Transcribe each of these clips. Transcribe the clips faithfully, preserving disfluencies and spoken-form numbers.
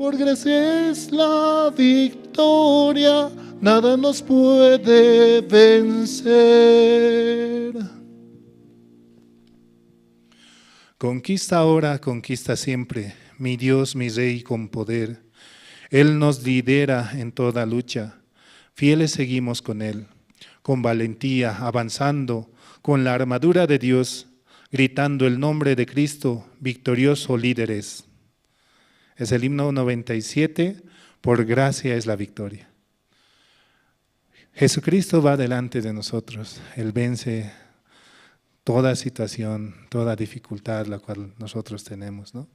Por gracia es la victoria, nada nos puede vencer. Conquista ahora, conquista siempre, mi Dios, mi Rey con poder. Él nos lidera en toda lucha, fieles seguimos con Él, con valentía, avanzando, con la armadura de Dios, gritando el nombre de Cristo, victorioso líder es. Es el himno noventa y siete, por gracia es la victoria. Jesucristo va delante de nosotros, Él vence toda situación, toda dificultad la cual nosotros tenemos, ¿no?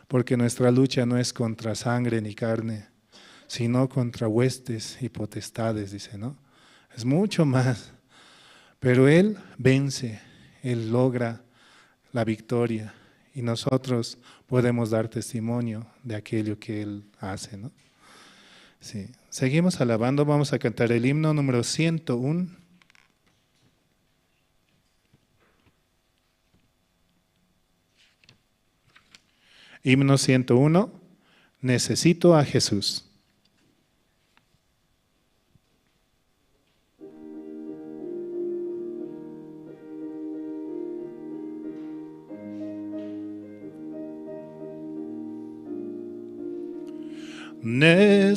Porque nuestra lucha no es contra sangre ni carne, sino contra huestes y potestades, dice, ¿no? Es mucho más. Pero Él vence, Él logra la victoria y nosotros podemos dar testimonio de aquello que Él hace, ¿no? Sí. Seguimos alabando, vamos a cantar el himno número ciento uno. Himno ciento uno, Necesito a Jesús.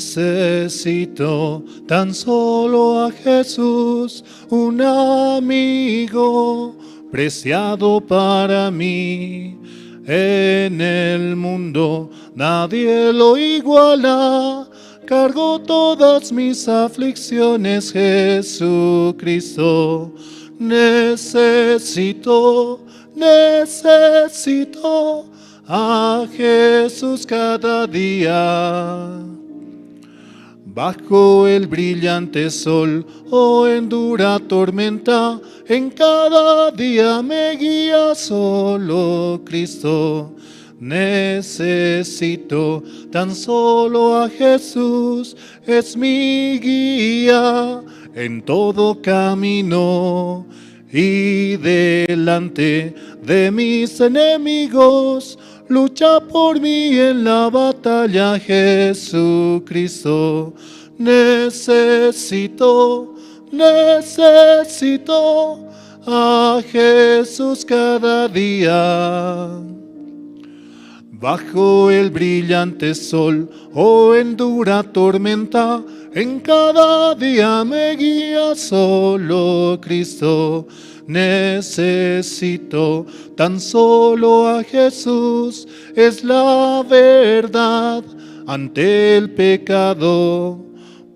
Necesito tan solo a Jesús, un amigo preciado para mí. En el mundo nadie lo iguala. Cargo todas mis aflicciones, Jesucristo. Necesito, necesito a Jesús cada día. Bajo el brillante sol o en dura tormenta, en cada día me guía solo Cristo. Necesito tan solo a Jesús, es mi guía en todo camino. Y delante de mis enemigos, lucha por mí en la batalla, Jesucristo. Necesito, necesito a Jesús cada día. Bajo el brillante sol o en dura tormenta, en cada día me guía solo Cristo. Necesito tan solo a Jesús, es la verdad ante el pecado.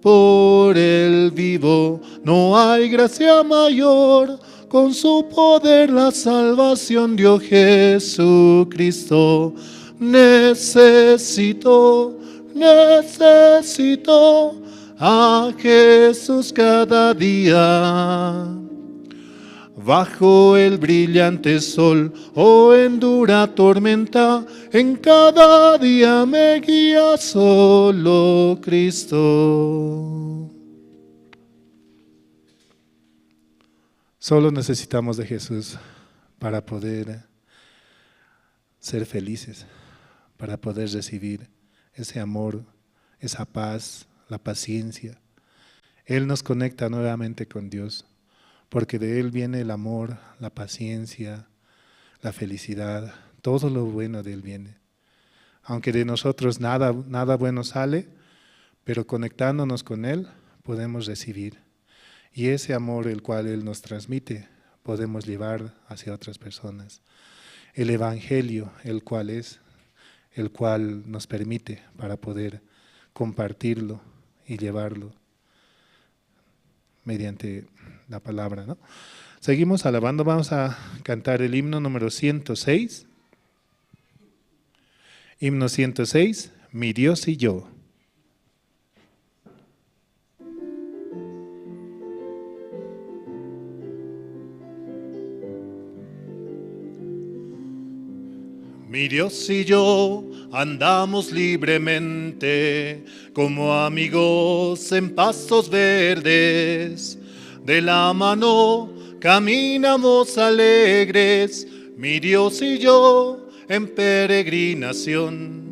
Por él vivo, no hay gracia mayor, con su poder la salvación dio Jesucristo. Necesito, necesito a Jesús cada día. Bajo el brillante sol o en dura tormenta, en cada día me guía solo Cristo. Solo necesitamos de Jesús para poder ser felices, para poder recibir ese amor, esa paz, la paciencia. Él nos conecta nuevamente con Dios, porque de Él viene el amor, la paciencia, la felicidad, todo lo bueno de Él viene. Aunque de nosotros nada, nada bueno sale, pero conectándonos con Él podemos recibir. Y ese amor el cual Él nos transmite, podemos llevar hacia otras personas. El evangelio, el cual es, el cual nos permite para poder compartirlo y llevarlo mediante la palabra, ¿no? Seguimos alabando, vamos a cantar el himno número ciento seis. Himno ciento seis, Mi Dios y yo. Mi Dios y yo andamos libremente como amigos en pastos verdes. De la mano caminamos alegres, mi Dios y yo, en peregrinación.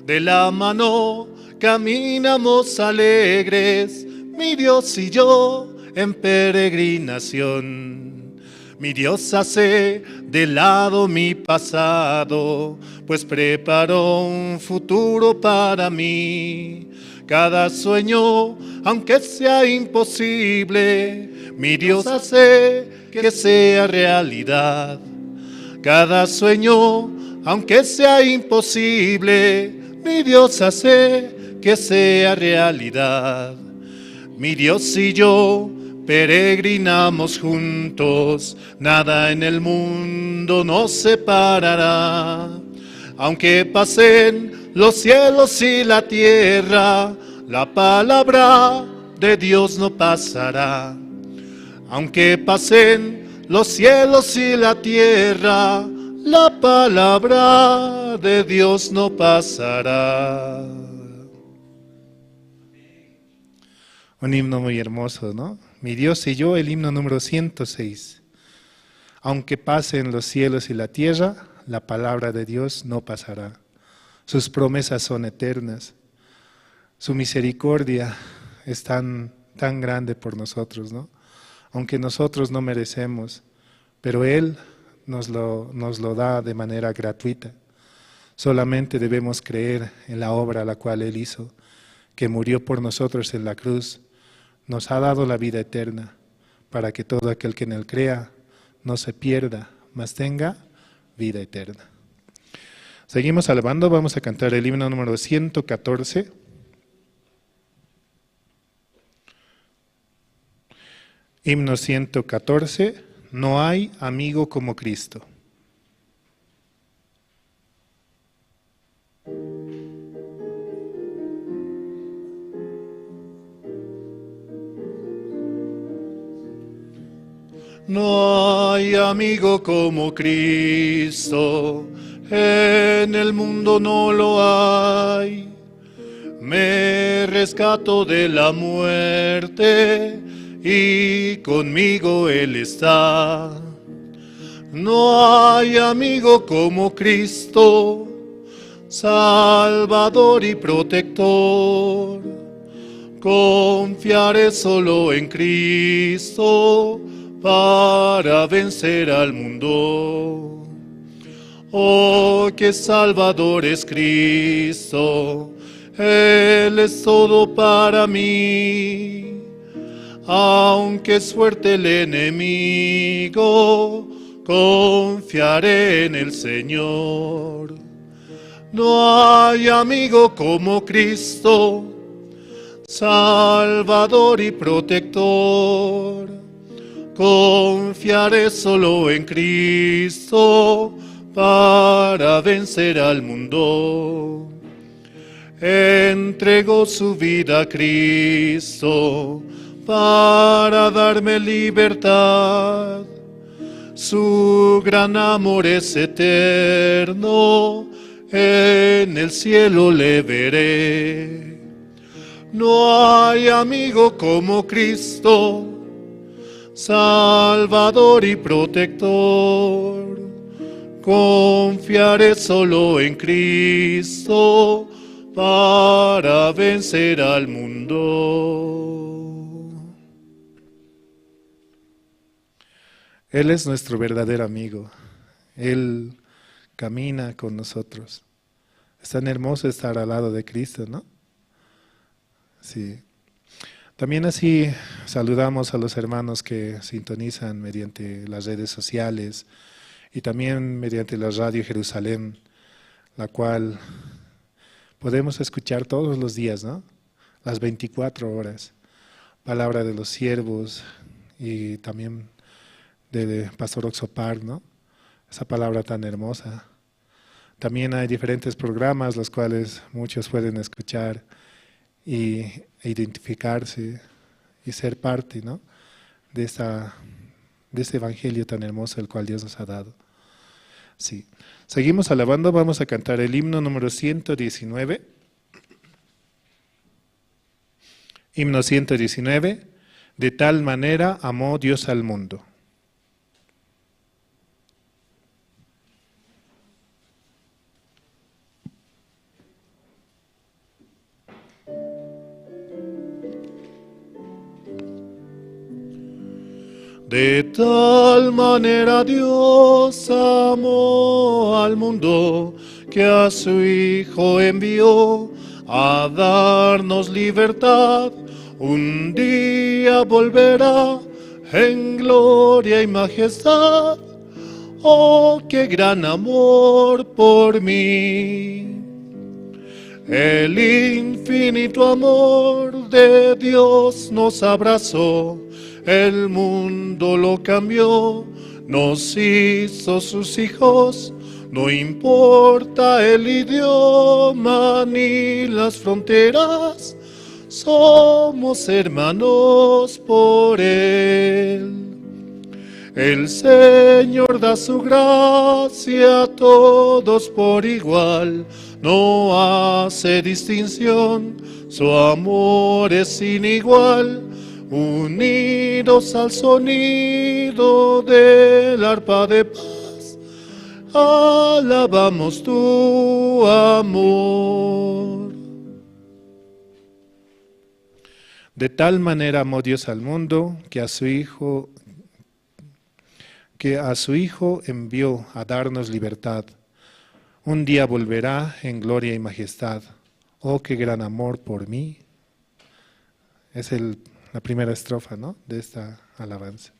De la mano caminamos alegres, mi Dios y yo en peregrinación. Mi Dios hace de lado mi pasado, pues preparó un futuro para mí. Cada sueño, aunque sea imposible, mi Dios hace que sea realidad. Cada sueño, aunque sea imposible, mi Dios hace que sea realidad. Mi Dios y yo peregrinamos juntos, nada en el mundo nos separará. Aunque pasen los cielos y la tierra, la palabra de Dios no pasará. Aunque pasen los cielos y la tierra, la palabra de Dios no pasará. Un himno muy hermoso, ¿no? Mi Dios y yo, el himno número ciento seis. Aunque pasen los cielos y la tierra, la palabra de Dios no pasará. Sus promesas son eternas. Su misericordia es tan, tan grande por nosotros, ¿no? Aunque nosotros no merecemos, pero Él nos lo, nos lo da de manera gratuita. Solamente debemos creer en la obra la cual Él hizo, que murió por nosotros en la cruz, nos ha dado la vida eterna, para que todo aquel que en Él crea no se pierda, mas tenga vida eterna. Seguimos alabando, vamos a cantar el himno número ciento catorce. Himno ciento catorce, No hay amigo como Cristo. No hay amigo como Cristo, en el mundo no lo hay. Me rescató de la muerte y conmigo Él está. No hay amigo como Cristo, Salvador y protector. Confiaré solo en Cristo para vencer al mundo. Oh, qué Salvador es Cristo, Él es todo para mí. Aunque es fuerte el enemigo, confiaré en el Señor. No hay amigo como Cristo, Salvador y protector. Confiaré solo en Cristo para vencer al mundo. Entregó su vida a Cristo para darme libertad. Su gran amor es eterno, en el cielo le veré. No hay amigo como Cristo, Salvador y protector. Confiaré solo en Cristo para vencer al mundo. Él es nuestro verdadero amigo. Él camina con nosotros. Es tan hermoso estar al lado de Cristo, ¿no? Sí. También así saludamos a los hermanos que sintonizan mediante las redes sociales y también mediante la Radio Jerusalén, la cual podemos escuchar todos los días, ¿no? Las veinticuatro horas. Palabra de los siervos y también de, de Pastor Oxopar, ¿no? Esa palabra tan hermosa. También hay diferentes programas los cuales muchos pueden escuchar y identificarse y ser parte, ¿no? De esta, de este evangelio tan hermoso el cual Dios nos ha dado. Sí. Seguimos alabando, vamos a cantar el himno número ciento diecinueve. Himno ciento diecinueve, De tal manera amó Dios al mundo. De tal manera Dios amó al mundo que a su Hijo envió a darnos libertad. Un día volverá en gloria y majestad. Oh, qué gran amor por mí. El infinito amor de Dios nos abrazó, el mundo lo cambió, nos hizo sus hijos. No importa el idioma ni las fronteras, somos hermanos por Él. El Señor da su gracia a todos por igual, no hace distinción, su amor es sin igual. Unidos al sonido del arpa de paz, alabamos tu amor. De tal manera amó Dios al mundo que a su Hijo, que a su Hijo envió a darnos libertad. Un día volverá en gloria y majestad. Oh, qué gran amor por mí. Es el, la primera estrofa, ¿no? De esta alabanza.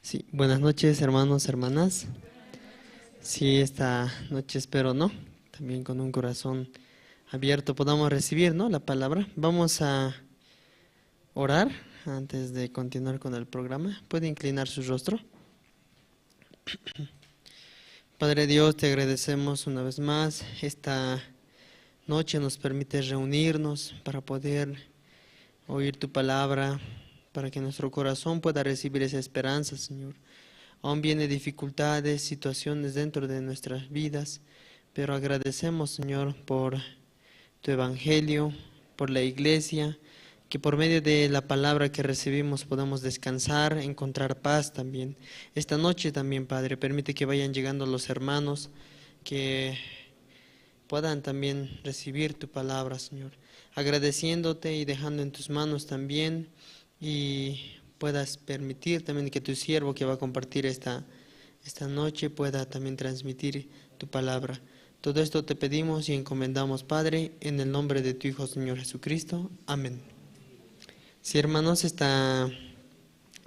Sí, buenas noches, hermanos, hermanas. Sí, esta noche espero, ¿no? También con un corazón abierto podamos recibir, ¿no? La palabra. Vamos a orar antes de continuar con el programa. ¿Puede inclinar su rostro? Padre Dios, te agradecemos una vez más esta noche, nos permite reunirnos para poder oír tu palabra, para que nuestro corazón pueda recibir esa esperanza, Señor. Aún viene dificultades, situaciones dentro de nuestras vidas, pero agradecemos, Señor, por tu evangelio, por la iglesia, que por medio de la palabra que recibimos podemos descansar, encontrar paz también. Esta noche también, Padre, permite que vayan llegando los hermanos, que puedan también recibir tu palabra, Señor. Agradeciéndote y dejando en tus manos también, y puedas permitir también que tu siervo que va a compartir esta, esta noche pueda también transmitir tu palabra. Todo esto te pedimos y encomendamos, Padre, en el nombre de tu Hijo, Señor Jesucristo. Amén. Sí, hermanos, esta,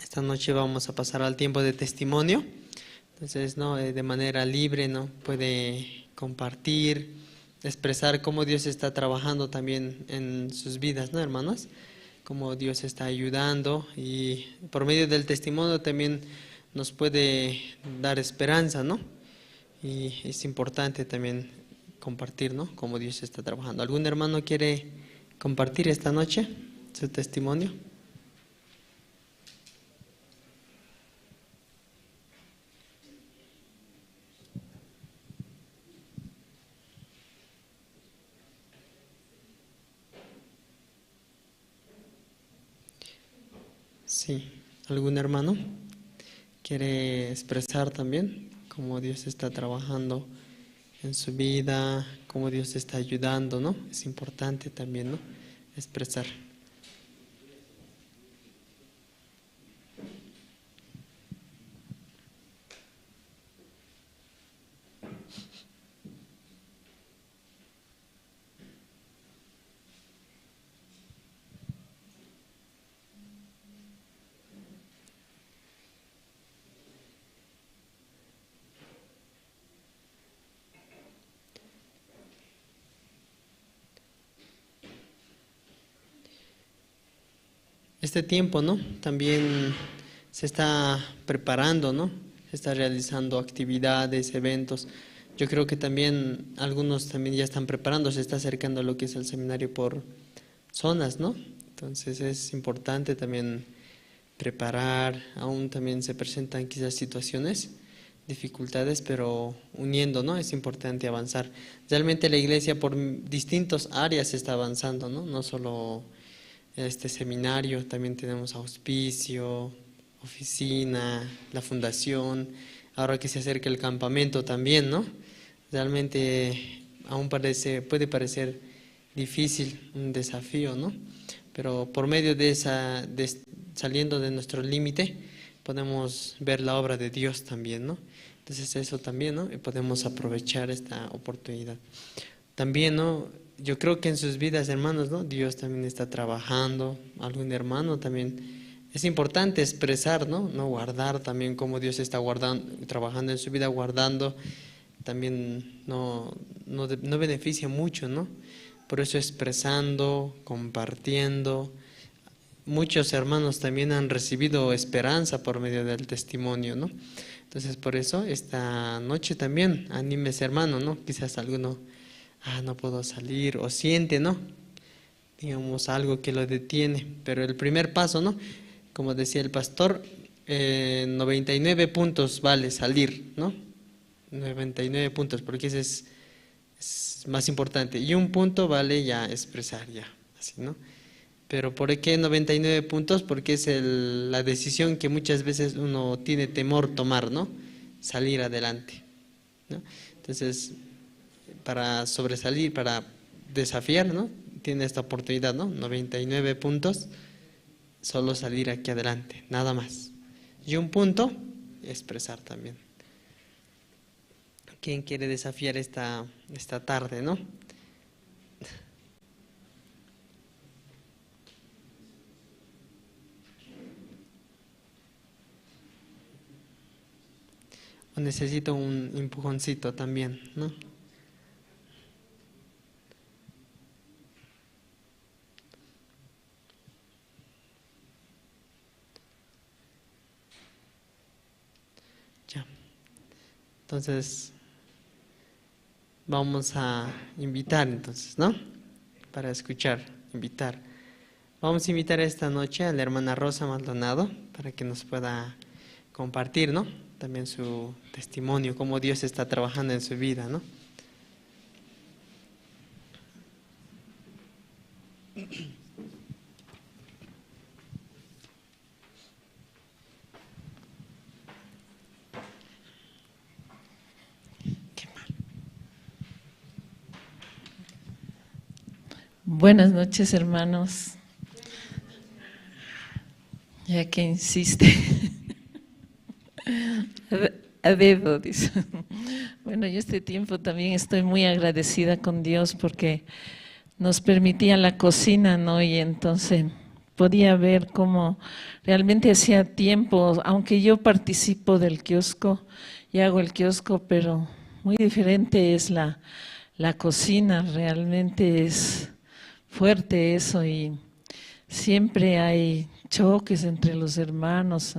esta noche vamos a pasar al tiempo de testimonio. Entonces, ¿no? Eh, de manera libre, ¿no? Puede compartir, expresar cómo Dios está trabajando también en sus vidas, ¿no, hermanos? Cómo Dios está ayudando y por medio del testimonio también nos puede dar esperanza, ¿no? Y es importante también compartir, ¿no? Cómo Dios está trabajando. ¿Algún hermano quiere compartir esta noche su testimonio? Sí, ¿algún hermano quiere expresar también cómo Dios está trabajando en su vida, cómo Dios está ayudando, ¿no? Es importante también, ¿no? Expresar. Este tiempo, ¿no? También se está preparando, ¿no? Se está realizando actividades, eventos. Yo creo que también algunos también ya están preparando, se está acercando a lo que es el seminario por zonas, ¿no? Entonces es importante también preparar, aún también se presentan quizás situaciones, dificultades, pero uniendo, ¿no? Es importante avanzar. Realmente la iglesia por m-, distintas áreas está avanzando, ¿no? No solo este seminario, también tenemos auspicio, oficina, la fundación, ahora que se acerca el campamento también, ¿no? Realmente aún parece, puede parecer difícil, un desafío, ¿no? Pero por medio de esa, de s-, saliendo de nuestro límite, podemos ver la obra de Dios también, ¿no? Entonces eso también, ¿no? Y podemos aprovechar esta oportunidad. También, ¿no? Yo creo que en sus vidas, hermanos, ¿no? Dios también está trabajando. Algún hermano también. Es importante expresar, ¿no? No guardar también como Dios está guardan-, trabajando en su vida, guardando también no, no de-, no beneficia mucho, ¿no? Por eso expresando, compartiendo. Muchos hermanos también han recibido esperanza por medio del testimonio, ¿no? Entonces, por eso esta noche también anímese, hermano, ¿no? Quizás alguno, ah, no puedo salir, o siente, ¿no? Digamos, algo que lo detiene. Pero el primer paso, ¿no? Como decía el pastor, eh, noventa y nueve puntos vale salir, ¿no? Noventa y nueve puntos, porque ese es, es más importante. Y un punto vale ya expresar, ya, así, ¿no? Pero ¿por qué noventa y nueve puntos? Porque es el, la decisión que muchas veces uno tiene temor tomar, ¿no? Salir adelante, ¿no? Entonces, para sobresalir, para desafiar, ¿no? Tiene esta oportunidad, ¿no? Noventa y nueve puntos, solo salir aquí adelante, nada más. Y un punto, expresar también. ¿Quién quiere desafiar esta, esta tarde, no? O necesito un empujoncito también, ¿no? Ya. Entonces, vamos a invitar entonces, ¿no? Para escuchar, invitar. Vamos a invitar esta noche a la hermana Rosa Maldonado para que nos pueda compartir, ¿no? También su testimonio, cómo Dios está trabajando en su vida, ¿no? Buenas noches, hermanos. Ya que insiste. A de-, a dedo, dice. Bueno, yo este tiempo también estoy muy agradecida con Dios porque nos permitía la cocina, ¿no? Y entonces podía ver cómo realmente hacía tiempo, aunque yo participo del kiosco y hago el kiosco, pero muy diferente es la, la cocina, realmente es fuerte eso y siempre hay choques entre los hermanos.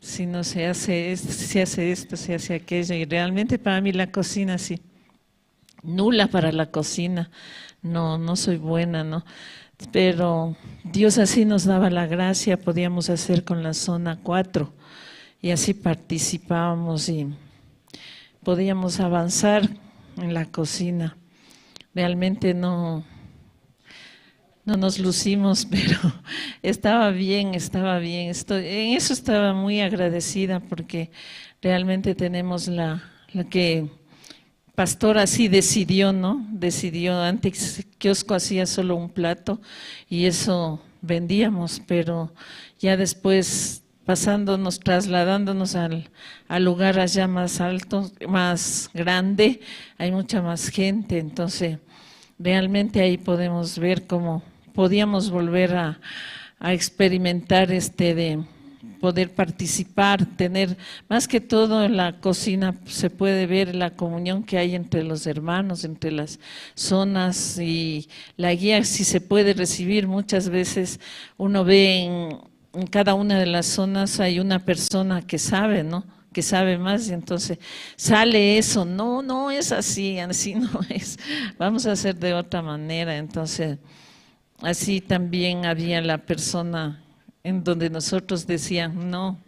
Si no se hace esto, se hace esto, se hace aquello, y realmente para mí la cocina sí, nula para la cocina. No, no soy buena, ¿no? Pero Dios así nos daba la gracia, podíamos hacer con la zona cuatro, y así participábamos y podíamos avanzar en la cocina. Realmente no, no nos lucimos, pero estaba bien, estaba bien. Estoy, en eso estaba muy agradecida porque realmente tenemos la, la que pastor así decidió, ¿no? Decidió, antes kiosco hacía solo un plato y eso vendíamos, pero ya después pasándonos, trasladándonos al, al lugar allá más alto, más grande, hay mucha más gente, entonces realmente ahí podemos ver cómo podíamos volver a, a experimentar este de poder participar, tener, más que todo en la cocina se puede ver la comunión que hay entre los hermanos, entre las zonas y la guía, si se puede recibir. Muchas veces uno ve en, en cada una de las zonas hay una persona que sabe, ¿no? Que sabe más, y entonces sale eso, no, no es así, así no es, vamos a hacer de otra manera. Entonces, así también había la persona en donde nosotros decían, no,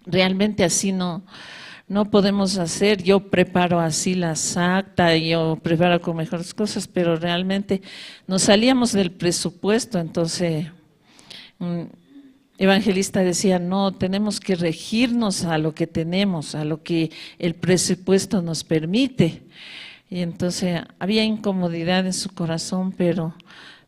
realmente así no, no podemos hacer, yo preparo así la sacta, yo preparo con mejores cosas, pero realmente nos salíamos del presupuesto, entonces, mm, evangelista decía, no, tenemos que regirnos a lo que tenemos, a lo que el presupuesto nos permite. Y entonces había incomodidad en su corazón, pero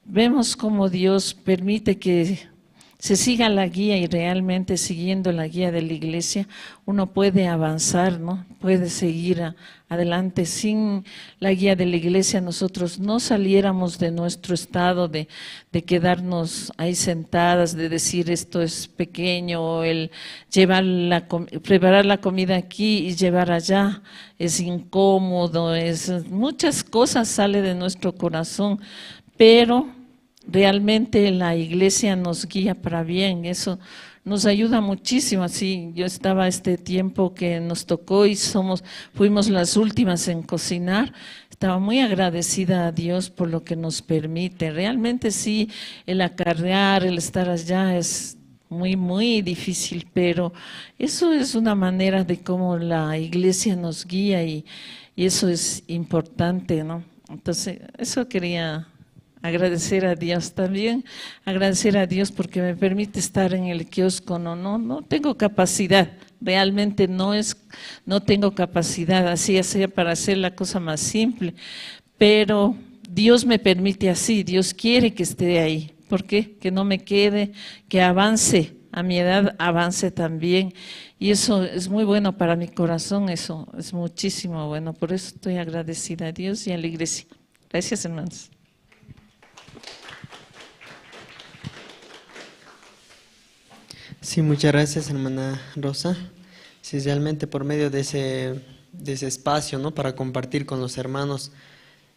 vemos cómo Dios permite que se siga la guía y realmente siguiendo la guía de la iglesia, uno puede avanzar, ¿no? Puede seguir a- adelante. Sin la guía de la iglesia, nosotros no saliéramos de nuestro estado de, de quedarnos ahí sentadas, de decir esto es pequeño, o el llevar la com- preparar la comida aquí y llevar allá es incómodo, es, muchas cosas sale de nuestro corazón, pero realmente la iglesia nos guía para bien, eso nos ayuda muchísimo. Así, yo estaba este tiempo que nos tocó y somos, fuimos las últimas en cocinar. Estaba muy agradecida a Dios por lo que nos permite. Realmente sí, el acarrear, el estar allá es muy, muy difícil, pero eso es una manera de cómo la iglesia nos guía y, y eso es importante, ¿no? Entonces, eso quería agradecer a Dios también, agradecer a Dios porque me permite estar en el kiosco, no, no, no tengo capacidad, realmente no es, no tengo capacidad, así sea para hacer la cosa más simple, pero Dios me permite así, Dios quiere que esté ahí, ¿por qué? Que no me quede, que avance, a mi edad avance también, y eso es muy bueno para mi corazón, eso es muchísimo bueno, por eso estoy agradecida a Dios y a la iglesia. Gracias, hermanos. Sí, muchas gracias, hermana Rosa. Sí, realmente por medio de ese, de ese espacio, ¿no? Para compartir con los hermanos,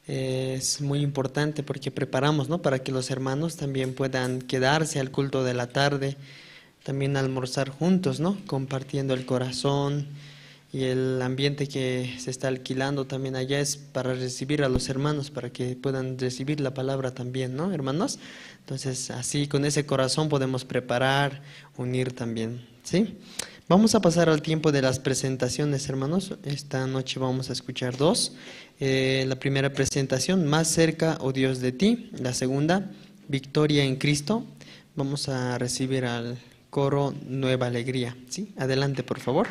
eh, es muy importante porque preparamos, ¿no? Para que los hermanos también puedan quedarse al culto de la tarde, también almorzar juntos, ¿no? Compartiendo el corazón y el ambiente que se está alquilando también allá es para recibir a los hermanos, para que puedan recibir la palabra también, ¿no, hermanos? Entonces, así con ese corazón podemos preparar, unir también, ¿sí? Vamos a pasar al tiempo de las presentaciones, hermanos. Esta noche vamos a escuchar dos. Eh, la primera presentación, Más cerca, oh Dios, de ti. La segunda, Victoria en Cristo. Vamos a recibir al coro Nueva Alegría, ¿sí? Adelante, por favor.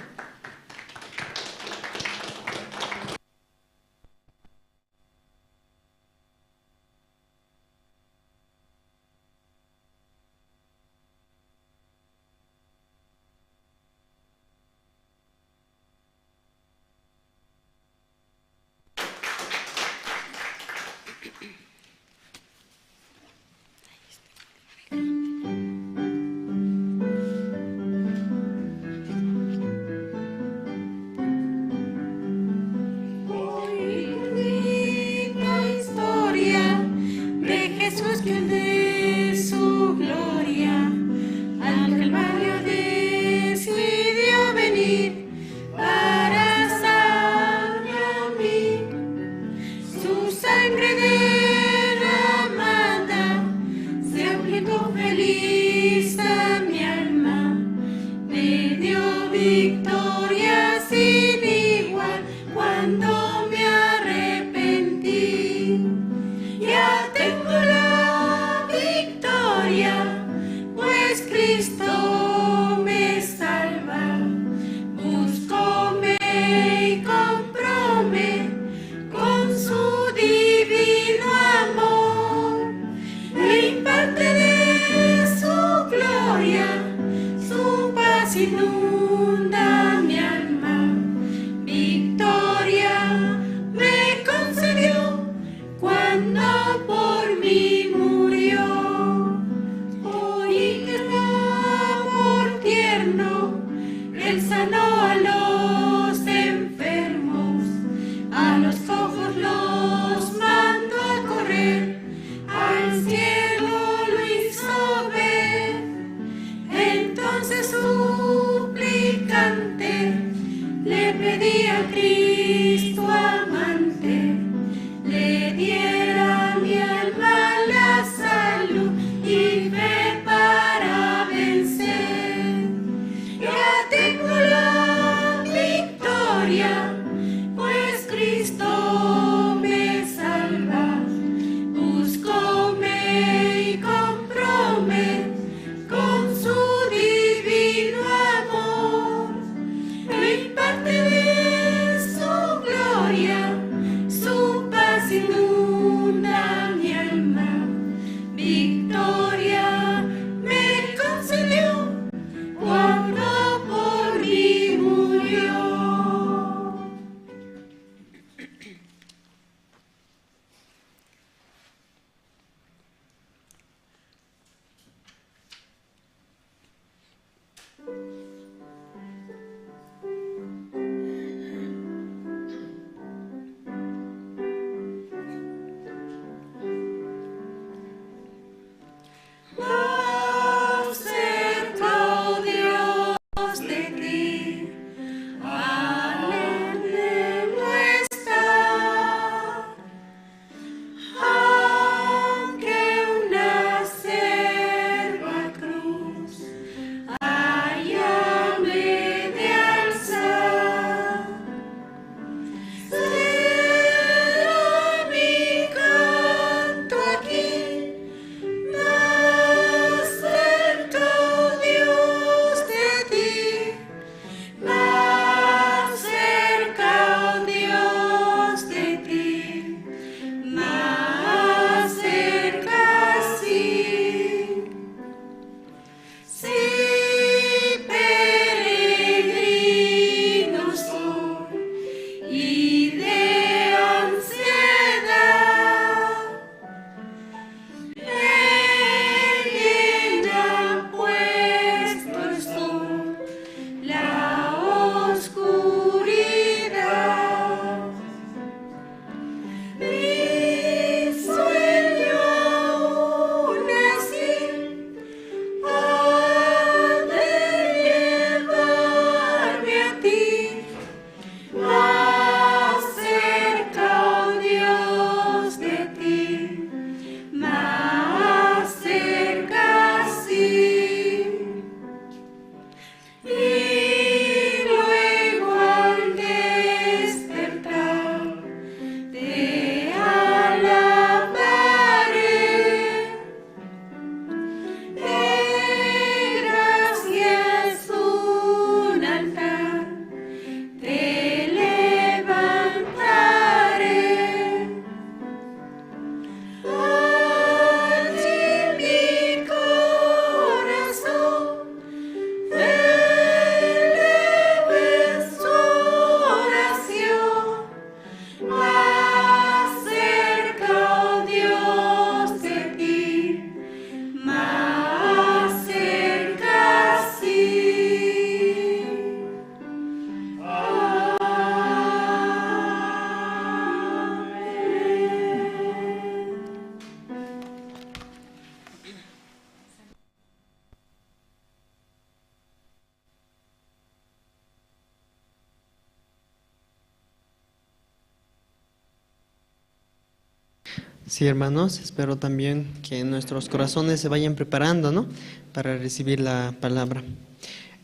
Sí, hermanos, espero también que nuestros corazones se vayan preparando, ¿no? Para recibir la palabra.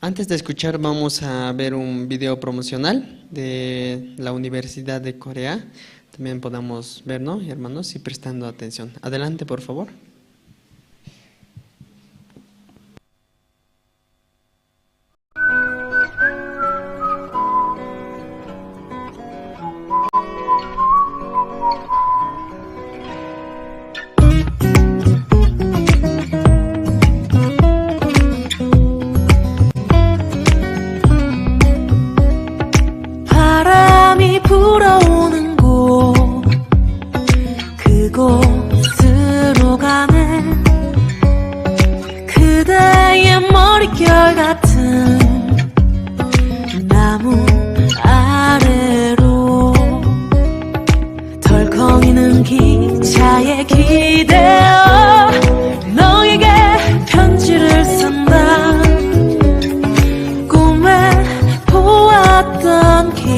Antes de escuchar, vamos a ver un video promocional de la Universidad de Corea. También podamos ver, ¿no, hermanos? Y prestando atención. Adelante, por favor. 바람이 불어오는 곳, 그곳으로 가네. 그대의 머릿결 같은 나무 아래로 덜컹이는 기차에 기대어 너에게 편지를 쓴다. 꿈에 보았던 길,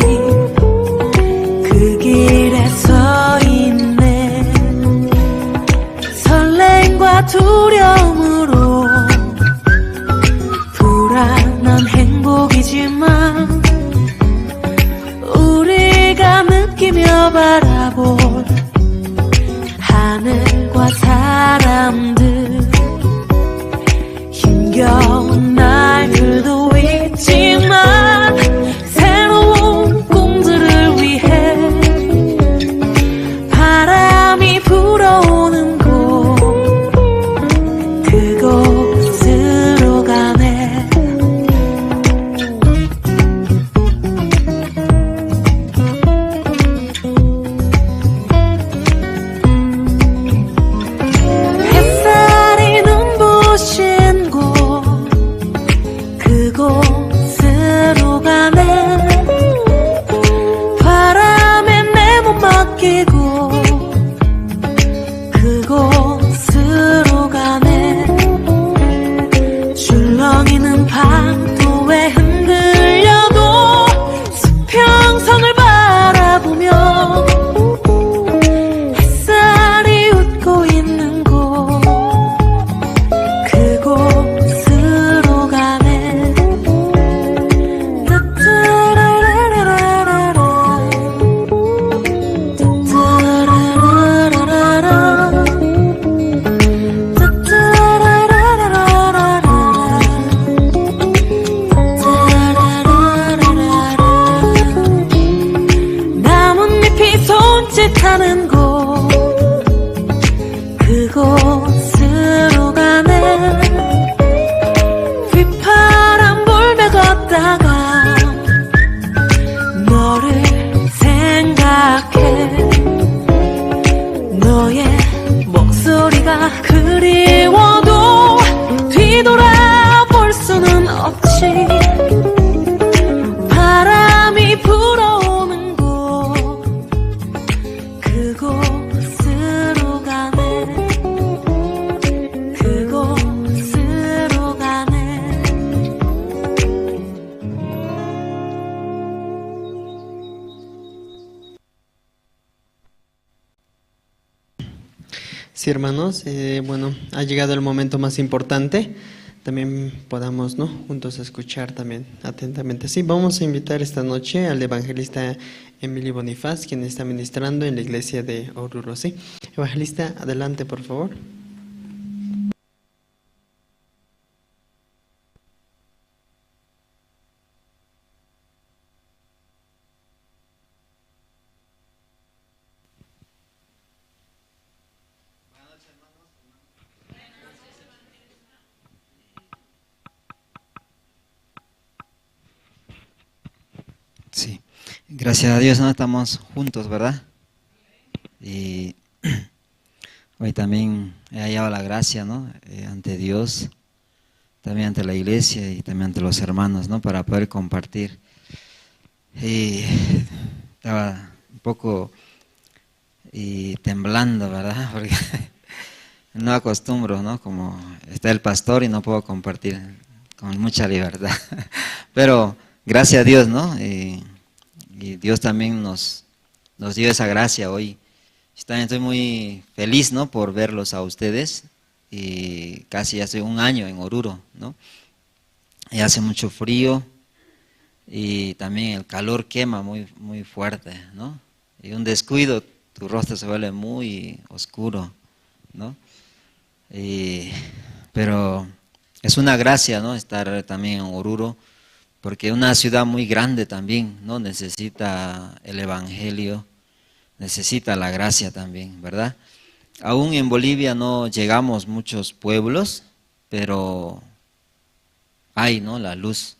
그 길에 서 있네. 설레임과 두려움으로 불안한 행복이지만 우리가 느끼며 바라본 하늘과 사람들, 힘겨운 날들도 있지만 새로운 꿈들을 위해 바람이 불어오는 곳, 그곳으로 가네. 햇살이 눈부신 곳, 그곳으로 가네. 바람에 내 몸 맡기고 그곳으로 가네. 출렁이는 파도에 흔들려도 수평선을 바라보며 햇살이 웃고 있는 곳, 그곳으로 가네. 나뭇잎이 손짓하는 곳, 그곳으로 가네. 휘파람 불며 걷다가 너를 생각해. 너의 목소리가 그리워도 뒤돌아볼 수는 없지. 바람이 불어오는 곳, 그곳으로 가네. 그곳으로 가네. Sí, hermanos, eh, bueno, ha llegado el momento más importante. También podamos, ¿no? Juntos escuchar también atentamente. Sí, vamos a invitar esta noche al evangelista Emilio Bonifaz, quien está ministrando en la iglesia de Oruro, ¿sí? Evangelista, adelante, por favor. Sí, gracias a Dios, ¿no? Estamos juntos, ¿verdad? Y hoy también he hallado la gracia, ¿no? Eh, ante Dios, también ante la iglesia y también ante los hermanos, ¿no? Para poder compartir. Y estaba un poco y temblando, ¿verdad? Porque no acostumbro, ¿no? Como está el pastor y no puedo compartir con mucha libertad. Pero gracias a Dios, ¿no? Y, y Dios también nos, nos dio esa gracia hoy. También estoy muy feliz, ¿no? Por verlos a ustedes. Y casi hace un año en Oruro, ¿no? Y hace mucho frío y también el calor quema muy, muy fuerte, ¿no? Y un descuido, tu rostro se vuelve muy oscuro, ¿no? Y, pero es una gracia, ¿no? Estar también en Oruro, porque una ciudad muy grande también, ¿no? Necesita el evangelio, necesita la gracia también, ¿verdad? Aún en Bolivia no llegamos muchos pueblos, pero hay, ¿no? La luz,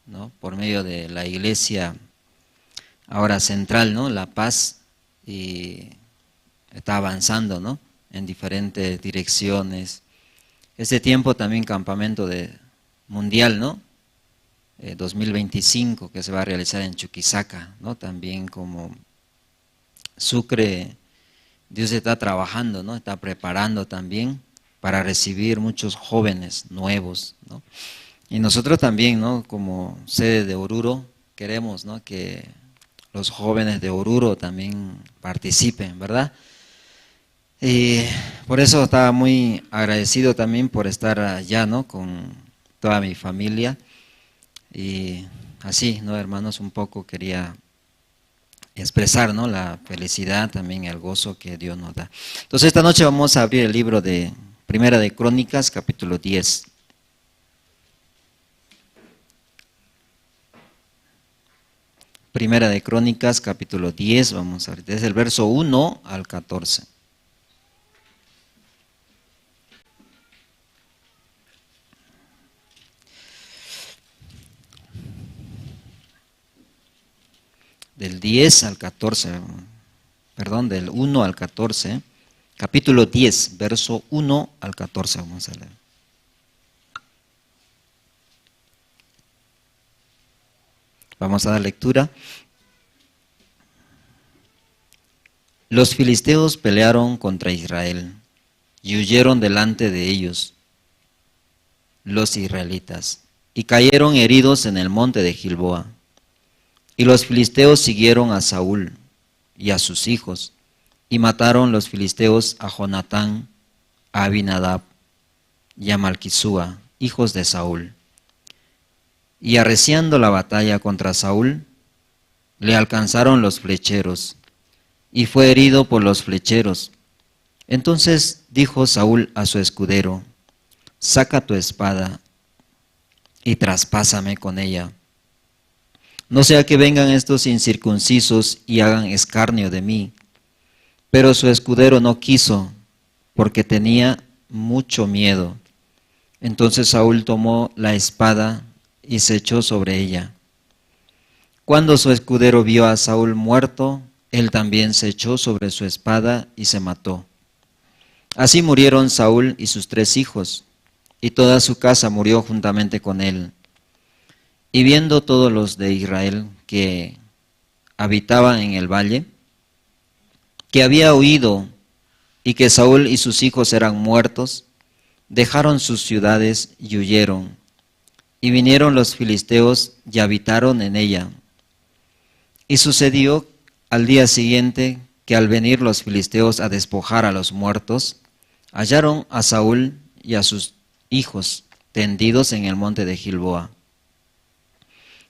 ¿no? Por medio de la iglesia ahora central, ¿no? La Paz, y está avanzando, ¿no? En diferentes direcciones. Este tiempo también campamento de mundial, ¿no? Eh, dos mil veinticinco que se va a realizar en Chuquisaca, ¿no? También como Sucre, Dios está trabajando, ¿no? Está preparando también para recibir muchos jóvenes nuevos, ¿no? Y nosotros también, ¿no? Como sede de Oruro, queremos, ¿no? Que los jóvenes de Oruro también participen, ¿verdad? Y por eso estaba muy agradecido también por estar allá, ¿no? Con toda mi familia. Y así, ¿no, hermanos? Un poco quería expresar, ¿no? La felicidad, también el gozo que Dios nos da. Entonces, esta noche vamos a abrir el libro de Primera de Crónicas, capítulo diez. Primera de Crónicas, capítulo diez, vamos a ver, desde el verso uno al catorce. Del diez al catorce, perdón, del uno al catorce, capítulo diez, verso uno al catorce, vamos a leer. Vamos a dar lectura. Los filisteos pelearon contra Israel, y huyeron delante de ellos los israelitas, y cayeron heridos en el monte de Gilboa. Y los filisteos siguieron a Saúl y a sus hijos, y mataron los filisteos a Jonatán, a Abinadab y a Malquisúa, hijos de Saúl. Y arreciando la batalla contra Saúl, le alcanzaron los flecheros, y fue herido por los flecheros. Entonces dijo Saúl a su escudero: "Saca tu espada y traspásame con ella. No sea que vengan estos incircuncisos y hagan escarnio de mí". Pero su escudero no quiso, porque tenía mucho miedo. Entonces Saúl tomó la espada y se echó sobre ella. Cuando su escudero vio a Saúl muerto, él también se echó sobre su espada y se mató. Así murieron Saúl y sus tres hijos, y toda su casa murió juntamente con él. Y viendo todos los de Israel que habitaban en el valle, que había oído y que Saúl y sus hijos eran muertos, dejaron sus ciudades y huyeron. Y vinieron los filisteos y habitaron en ella. Y sucedió al día siguiente que al venir los filisteos a despojar a los muertos, hallaron a Saúl y a sus hijos tendidos en el monte de Gilboa.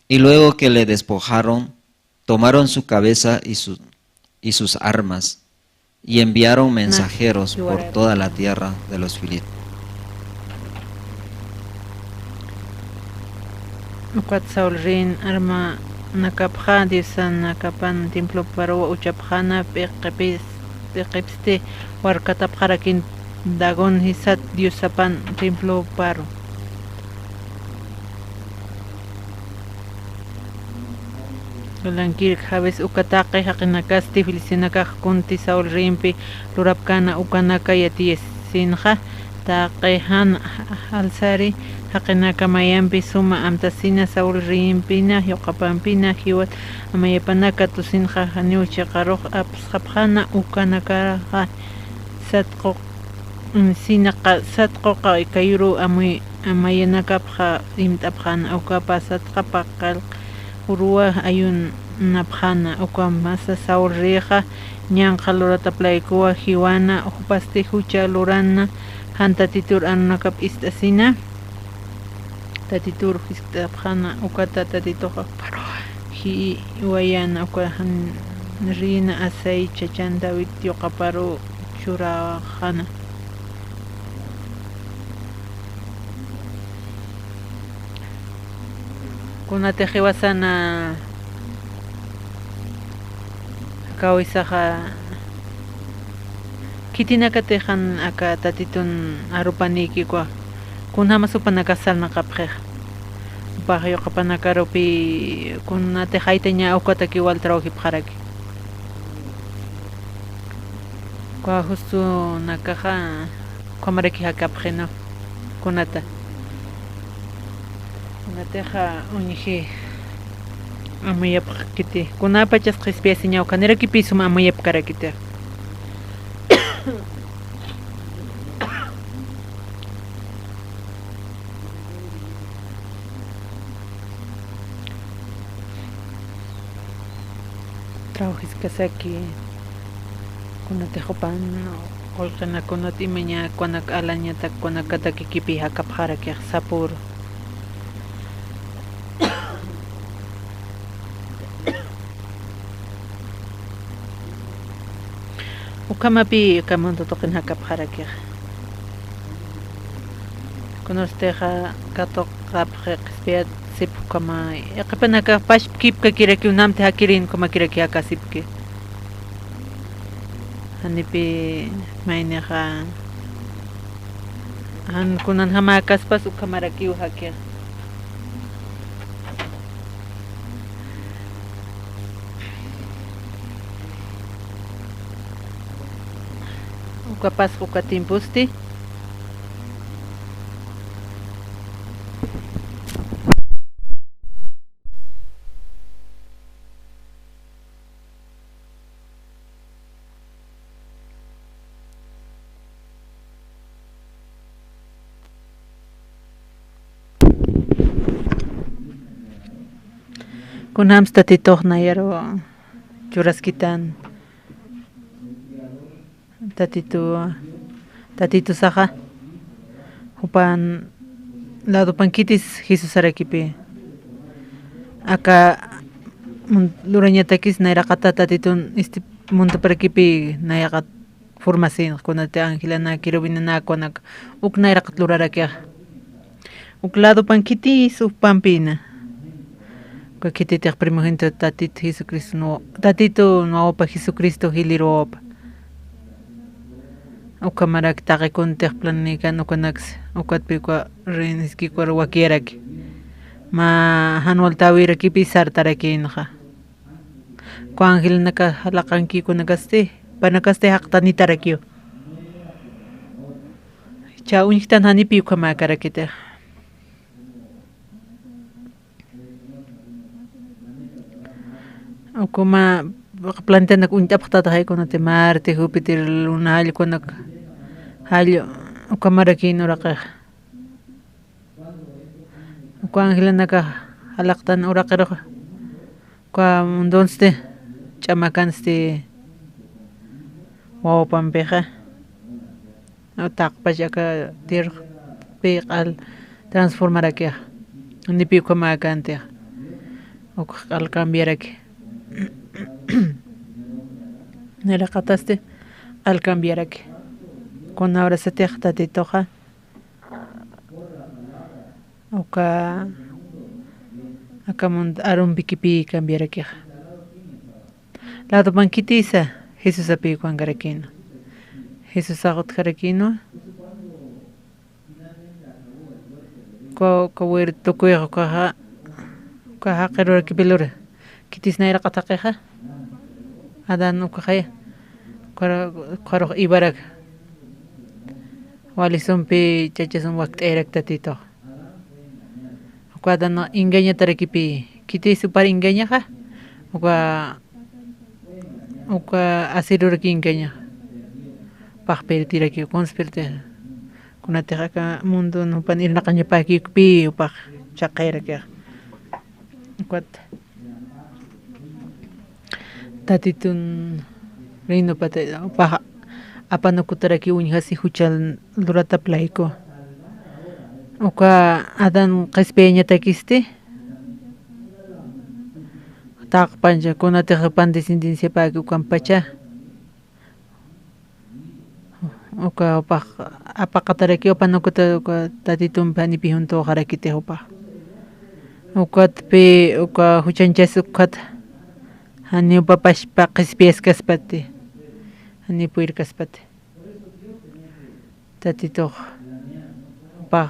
Y luego que le despojaron, tomaron su cabeza y su, y sus armas, y enviaron mensajeros por toda la tierra de los filisteos. Ukat Saúl rin armanakapxa, diosanakapan temploparuw uchapxäna, p'iqipis-, p'iqipsti warkatapxarakin Dagón jisat diosapan temploparu. Lankirk jawis uka taqi jaqinakasti filisteonakax kunti Saúl riyimpi lurapkäna ukanaka yatiyasinxa, taqi jan alsari jaqinaka mayampi suma amtasina Saúl riyimpina, yuqapampina, jiwat amayapanaka tusinxa janiw chiqarux apsxapxäna ukanakaxa satquq, sinaqa satquqa kayuruw amuy amayanakapxa imt'apxäna, ukapa satqapa qallq uruwa ayun napxana, uka masa sawrrixa, ñanqha lurataplaykuwa jiwana, jupasti jucha lurana, jan Tatitur arunakap ist'asina. Tatitur jiskt'apxana, ukata Tatituxa paru jiwayana, uka jan rina asay chachan David yuqaparu churaxana. Kunatix jiwasana kawisaxa, khitinakatix jan aka Tatitun arupanïki uka, kunjamas jupanakax sarnaqapxix. Jupax yuqapanakarupi kunatix jaytaña ukatakiw wal trawjipxaraki. Uka justunakaxa ukhamaraki jakapxi, ¿no? Kunata. Kunatixa uñji amuyapxkiti. Kunapachas qhispiyasiñaw, janirakipï suma amuyapkarakiti. Trabajiskasaki, kunatix jupan qullqina kunat imaña kunak alañatak kunakatakikipi jakapxarakix sapüru. Ukhamapï, ukhamantu tuqin jakapxarakix. Kunastixa katuqapxi qhispiyat sip ukhama, yaqhipanakax pachpkipkakirakiw, namti jakirin ukhamakiraki jakasipki. Janipï maynixa, jan kunanjama jakaspas ukhamarakiw jakix. Ukapas uka tiemposti. Kunjams Tatitux nayaru churaskitan. Tatitu, Tatitusaxa jupan ladopan khitis Jesusarakipï. Aka mun-, lurañatakis nayraqata Tatitun este mundoparakipi nayraqat formasin, kunati angelanaka, querubinanaka, kunak uk nayraqat lurarakixa. Uk ladopan khitis jupampïna. Uka khititix primogénito Tatitu Jesucristo, no, Tatitu wawapa Jesucristo jilïr wawapa. Ukhamarak taqi kuntix planikan ukanaks, ukatpï uka reinaskikwa wakiyaraki. Mä jan waltäwirakipï sartarakïnxa. Uka angelnaka jalaqankï kunakasti, jupanakasti jaqtanitarakiw. Jichha uñjktan janipï ukhamäkarakitix. Ukuma planetanak uñt'apxtataxay kunati Marte, Júpiter, Luna, jall kunak, jall ukamarakïn uraqixa. Uka angelanakax jalaqtan uraqiruxa, uka mundunsti ch'amakansti wawapampixa, taqpach aka tierrapi q'al transformarakixa, janipï ukhamäkäntixa, ukx q'al cambiaraki. Nayraqatasti q'al cambiaraki. Kuna urasatix Tatituxa uka, aka mundo arumpikipï cambiarakixa. Ladopan khitisa Jesusapï ukankarakïnwa. Jesusax utjarakïnwa. Uka, uka wir tukuyx ukaxa, uka jaqirurakipï lura. Khitis nayraqat jaqixa. Adán ukaxaya. Ukar-, ukarux Evarak. Wali sumpi chacha sum wakt'ayarak Tatitux. Uka Adán engañatarakipï. Khitis jupar engañaxa. Uka, uka asirurak engañaxa. Jupax perdirakiw, conspirti. Kunatix aka mundon jupan irnaqañapäkïkpï, jupax chhaqayarakixa. Ukat. Tatitun Reino pata, upax apanukutaraki uñjasi jucha luratap layku. Uka Adán qhispiyañatakisti, taqpancha, kunatix pan descendenciapäki ukampacha. Uka upax apaqataraki, apanukuta uka Tatitumpi janipi juntuxarakitix upax. Ukatpi uka juchanchas ukkhat, janiw pachpa qhispiyaskaspati, janiw purirkaspati. Tatitux upax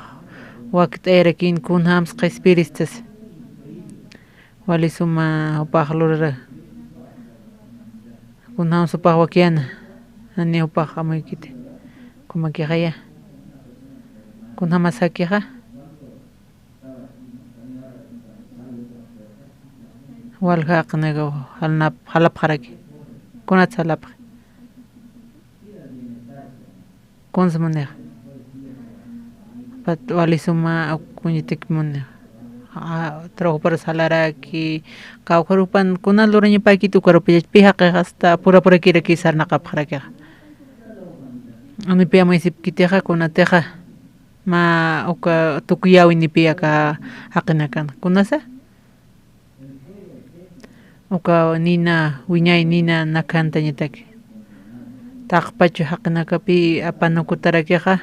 wakt'ayarakin kunjams qhispiyiristas. Wali suma upax lurara. Kunjams upax wakyäna, jani upax amuykiti. Kumakixaya. Kunjamas jakixa. Walja jaqinakaw jalnap-, jalapxaraki. Kunats jalapxi. Kuns munixa. Pat wali suma uk kuñitik munixa. A, trabajopar salaraki, kawkharupan kuna lurañapäkit ukarupachach pi jaqix hasta purapurakirakï sarnaqapxarakixa. Janipi amuysipkitixa, kunatixa mä uka tukuyäwinipi aka jaqinakan. Kunasa? Uka nina, wiñay nina nakhantañataki. Taqpachu jaqinakapï apanukutarakixa,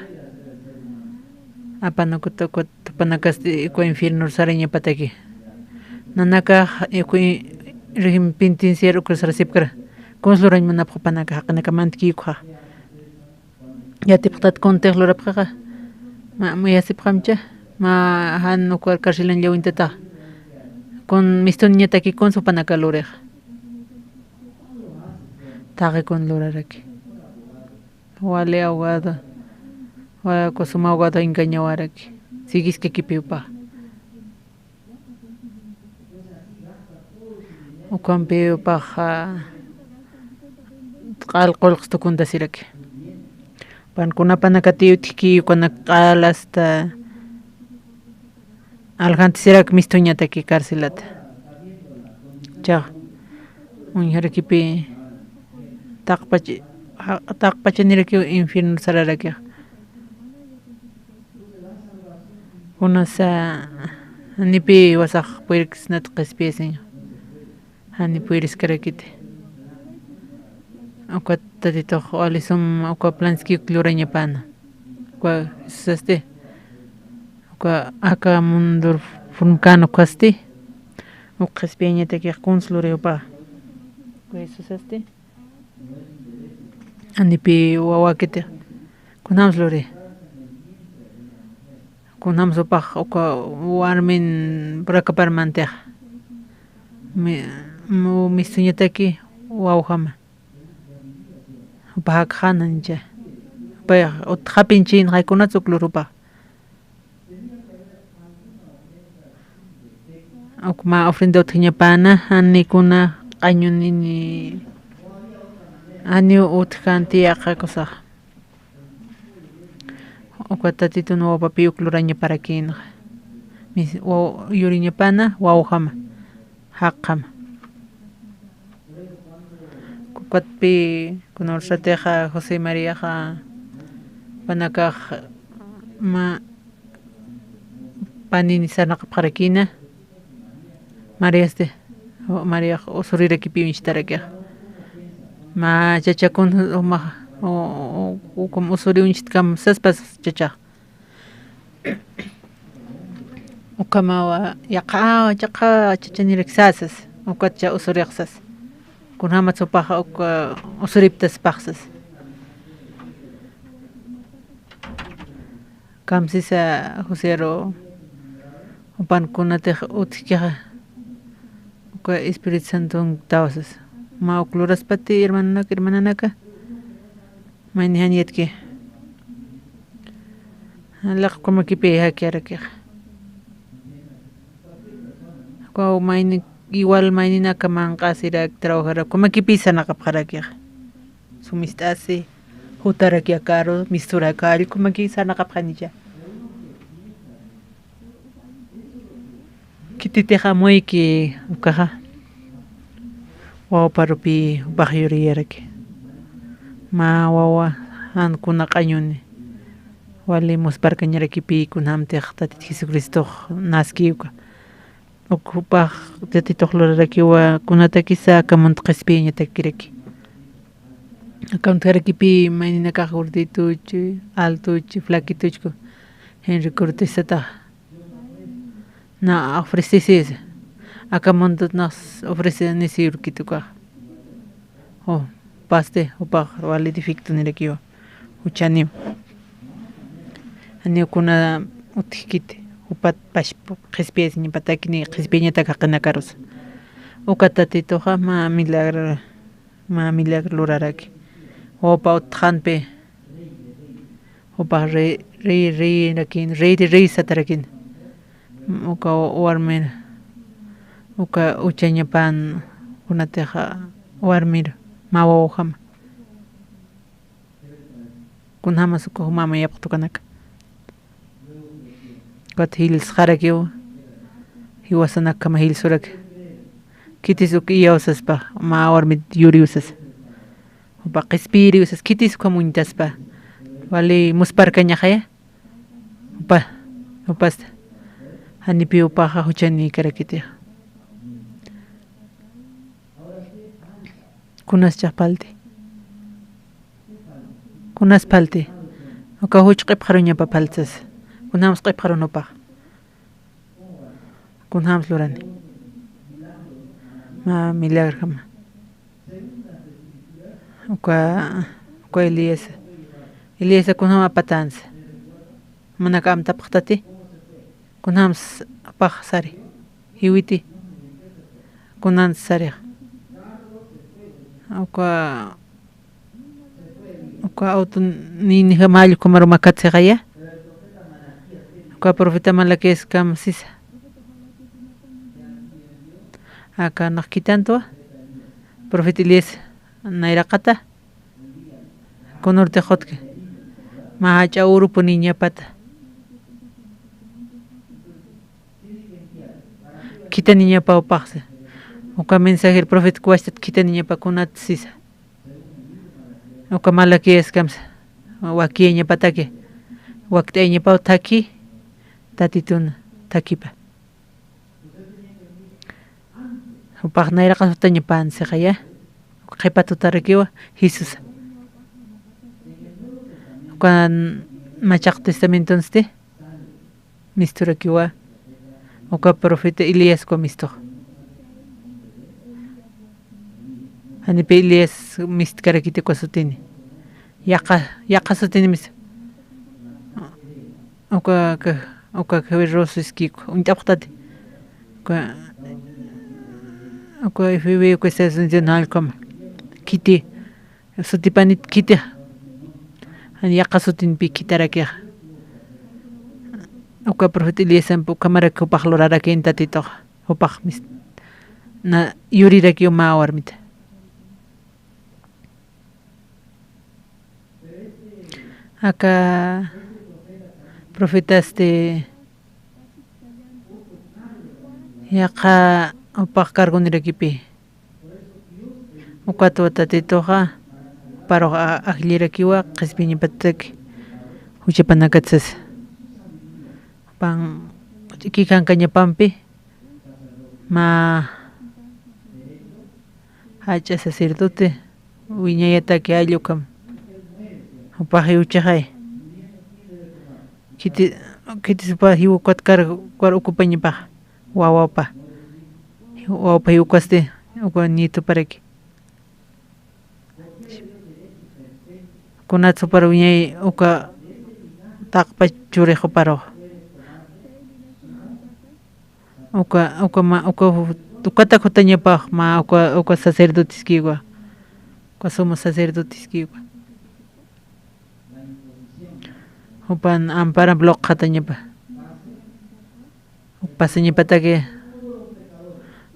apanukuta uka tupanakasti uka infiernor sarañapataki. Nanakax uka i-, régimen penitenciario uka sarasipkara. Kuns lurañ munapxi jupanaka jaqinaka mantkïkxa. Yatipxtat kuntix lurapxixa. Mä, mä yasipxamcha. Mä jan uka carcelañ llawintataxa. Kun mistuniñataki kuns jupanaka lurixa. Taqi kun luraraki. Wali abogado. Wali uka suma abogado engañawaraki. Siguiskakipï upax. Ukampi upax, a, q'al qullqs tukuntasiraki. Pan kunapanakati utjki, ukanak q'al hasta aljantisiraki mistuñataki carcelata. Chax, uñjarakipï taqpach-, ja-, taqpachanirakiw infierno sararakixa. Kunasa janipï wasax puyrksnat qhispiyasiña. Jani puyriskarakiti. Ukat Tatitux wali sum uka planskiw lurañapäna. Uka Jesusasti. Uka aka mundur furmkän ukasti. Uk qhispiyañatakix kuns luriw upax. Uka Jesusasti. Janipï wawäkiti. Kunjams luri. Kunjams upax uka warmin purakapar mantix. Mi-, mu-, mistuñataki wawjama. Upax jakxäna nicha. Upax utjapin chinxay kunats uk lur upax. Uk mä ofrenda utjañapäna, jani kuna qañunini, janiw utjkänti yaqha kusax. Uka Tatitun wawpapï uk lurañaparakïnxa. Mis-, waw-, yuriñapäna wawjama, jaqjama. Ukatpï kuna ursatixa José Mariaxa jupanakax mä panini sarnaqapxarakïna. Mariasti, Mariax usurirakipï uñchtarakixa. Mä chachakun jumax, u-, u-, ukum usuri uñchtkam saspas chachax. Ukhamawa yaqha, yaqha chachanirak sasas, ukatcha usurix sas. Kunjamatsa upaxa uka usuriptaspax sas. Kamsisa Joseru, jupan kunatix utjkixa, uka Espíritu Santon tawsas. Mä uk luraspati hermanonaka, hermananaka. Mayni jan yatki. Laqkumakipï jakiarakixa. Ukaw mayni, igual mayninaka manq'asirak, trabajarak, kumakipï sarnaqapxarakixa. Sumist'asi, jutaraki akaru, misturaka, allkumakï sarnaqapxanicha. Khititix amuyki ukaxa. Wawparupi jupax yuriyaraki. Mä wawa jan kuna q'añuni. Wali musparkañarakipi kunjamtix Tatit Jesucristox naskiwka. Uk jupax Tatitux lurarakiwa kunatakisa aka munt qhispiyañatakiraki. Aka muntjarakipi mayninakax gordituchi, altuchi, flaquituchku. Henry Cortez satax. Na ofrecesisa. Aka muntut nax ofrecenisi urkitukax. Jupasti, jupax wali defectonirakiwa. Juchaniw. Janiw kuna utjkiti. Jupat pashp qhispiyasiñapatakini, qhispiyañatak jaqinakarusa. Uka Tatituxa mä milagro, mä milagro luraraki. Wawpa utjxanpi. Jupax rey, rey, reyrakin, rey de rey satarakin. Uka warmir, uka uchañapan kunatixa warmir, mä wawjama. Kunjamas uka jumama yapxtukanaka. Ukat jilsxarakiw, jiwasanakjama jilsuraki. Khitis uk iyawsaspa, mä warmit yuriwsas. Jupa qhispiyiriwsas, khitis ukham uñtaspa. Wali musparkañaxaya. Jupa, jupasta. Janipi jupaxa juchanïkarakitixa. Kunas chax phalti. Kunas phalti. Uka juch q'ipxaruñapa phaltsas. Kunjams q'ipxarun jupax. Kunjams lurani. Mä milagrjama. Uka, uka Elías. Elías kunjam apatansa. Manak amtapxtati. Kunjams pax sari. Jiwiti. Kunans sarix. Uka, uka auto ni, ni jamal kumaru makatsixaya. Uka profeta Malaquías kam sisa. Aka nax khitantwa. Profeta Elías nayraqata. Kunurti jutki. Mä jach'a urupuniñapata. Khitaniñapa jupaxsi. Uka mensajero profeta kuwastat khitaniñapa kunat sisa. Uka Malaquías kamsa. Wakiyañapataki. Wakt'ayañapaw thakhi. Tatitun thakhipa. Jupax nayraqas jutañapan sixaya. Qhipa tutarakiwa Jesús. Uka machaq testamentonsti. Misturakiwa. Uka profeta Elías uka mistux. Janipi Elías mistkarakiti uka sutini. Yaqa, yaqa sutini mis. Uka, uka, uka, uñt'apxtati. Uka, uka, F B I, uka Estados Unidos nallkama. Khiti, sutipanit khiti. Jan yaqa sutinpi khitarakixa. Uka profeta Elíasampi ukhamarak jupax lurarakin Tatitux. Jupax mis-, na, yurirakiw mä warmita. Aka profetasti yaqa jupax cargonirakipi. Ukatwa Tatituxa, juparux a-, ajllirakiwa, qhispiñapatak, juchapanakatsas. Jupan, ch'iki kankañapampi, mä jach'a sacerdote, wiñayataki jall ukham. Jupax jiwchixay. Khiti, khitis jupa jiw ukat kar, kar ukupañapax. Wawapa. Wawapa jiw ukasti, uka nietuparaki. Kunat supar wiñay uka taqpa churix juparux. Uka, uka ma, uka, ukatak jutañapax ma, uka, uka sacerdoteskiwa. Uka sumo sacerdoteskiwa. Jupan amparamp luqxatañapa. Uk pasañapataki.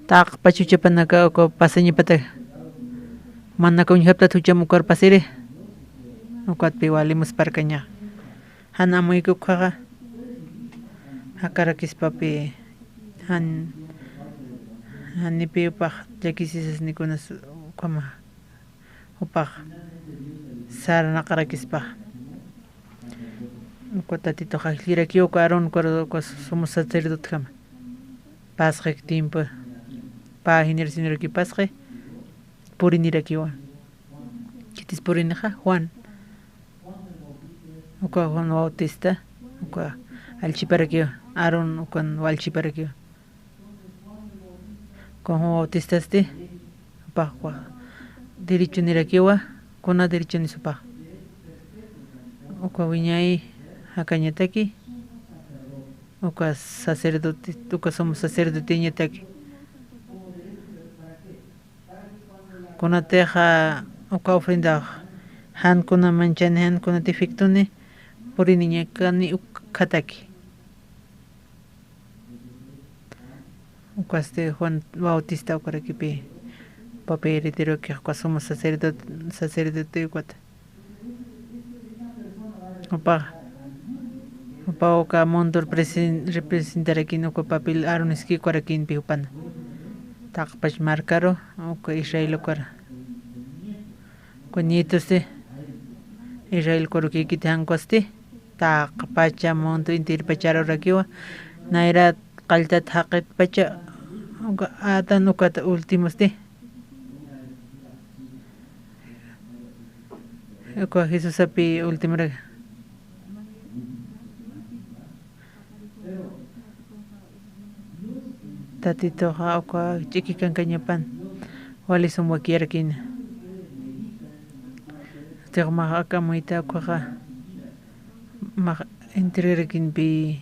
Taqpa chuchapanaka uka pasañapataki. Manaka uñjaptat jucham ukar pasiri. Ukatpi wali musparkaña. Jan amuyki ukhaxa. Jakarakispapi jan Janipi upax llakisisasnikunas ukhama, upax sarnaqarakispax. Uka Tatitux ajllirakiw uka Aarón, uka, uka sumo sacerdotejama. Pasqik tiempo, pä generacionerakiw pasqi, purinirakiwa. Khitis purinixa Juan. Uka Juan Bautista, uka allchhiparakiwa, Aarón ukan allchhiparakiwa. Uka Juan Bautistasti, upax uka derechonirakiwa, kuna derechonis upax. Uka wiñay jakañataki, uka sacerdote, uka sumo sacerdoteñataki. Kunatixa uka ofrendax jan kuna manchani, jan kuna defectoni, puriniñakani ukhataki. Ukasti Juan Bautista ukarakipi, papel heredero kix uka sumo sacerdote, sacerdote ukata. Upa, upa uka mundo represen-, representarakin uka papel Aaroniski ukarakinpi jupana. Taqpach markaru, uka Israel ukara. Uka nietosti, Israel kurukikiti jankusti, taqpacha mundo enterpacharurakiwa, nayra qalltat jaqitpacha, uka Adán ukata ultimosti. Uka Jesusapi ultimoraki. Tatituxa uka ch'iki kankañapan wali sum wakiyarakina. Tix max aka amuyta ukaxa max entregarakinpi.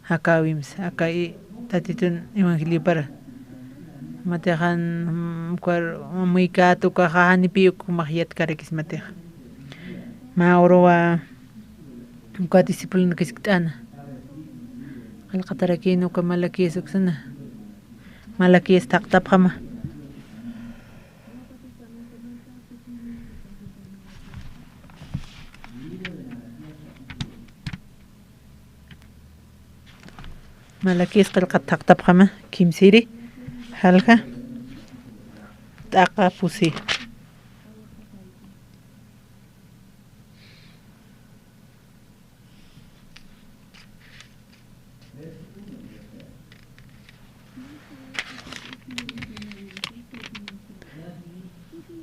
Jakäwimsa, aka i-, Tatitun evangeliopara. Matixa, mm, ukar, amuykäta ukaxa janipi uk jumax yatkarakisma matixa. Mä uruwa uka discipulonaka jiskt'äna. Qillqatarakïn uka Malaquías uksana. Malaquías taqtapxama. Malaquías qillqat taqtapxama, kimsiri, jalja, t'aqa pusi.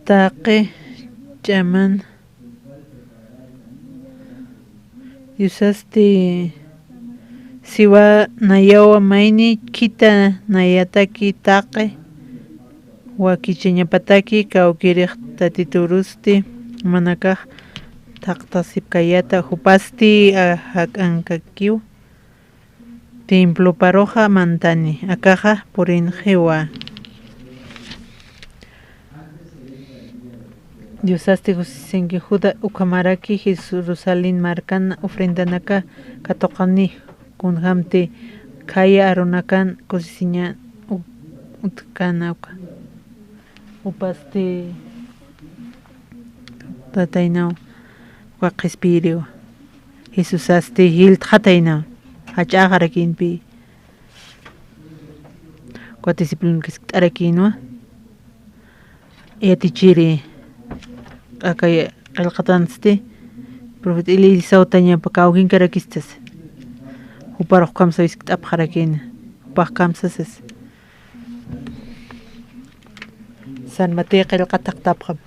Taqi ch'aman Diosasti siwa nayawa mayni khita nayataki taqi wakichañapataki kawkirix Tatiturusti manakax thaqtasipkayata jupasti jak'ankakiw. Temploparuxa mantani, akaxa purinxiwa. Diosasti kusisinki Judá ukhamaraki Jerusalén markan ofrendanaka katuqani kunjamti khaya Aaronakan kusisiña u-, utjkana uka. Jupasti tataynaw uka qhispiyiriwa. Jesusasti jiltxataynaw jach'axarakïnpi. Uka discipulonaka jiskt'arakïnwa. Yatichiri, aka qillqatansti profeta Eliseo tañapa kawkinkarakistas. Juparux kamsa jiskt'apxarakïna. Jupax kamsa sas. San Mateo qillqat taqtapxam.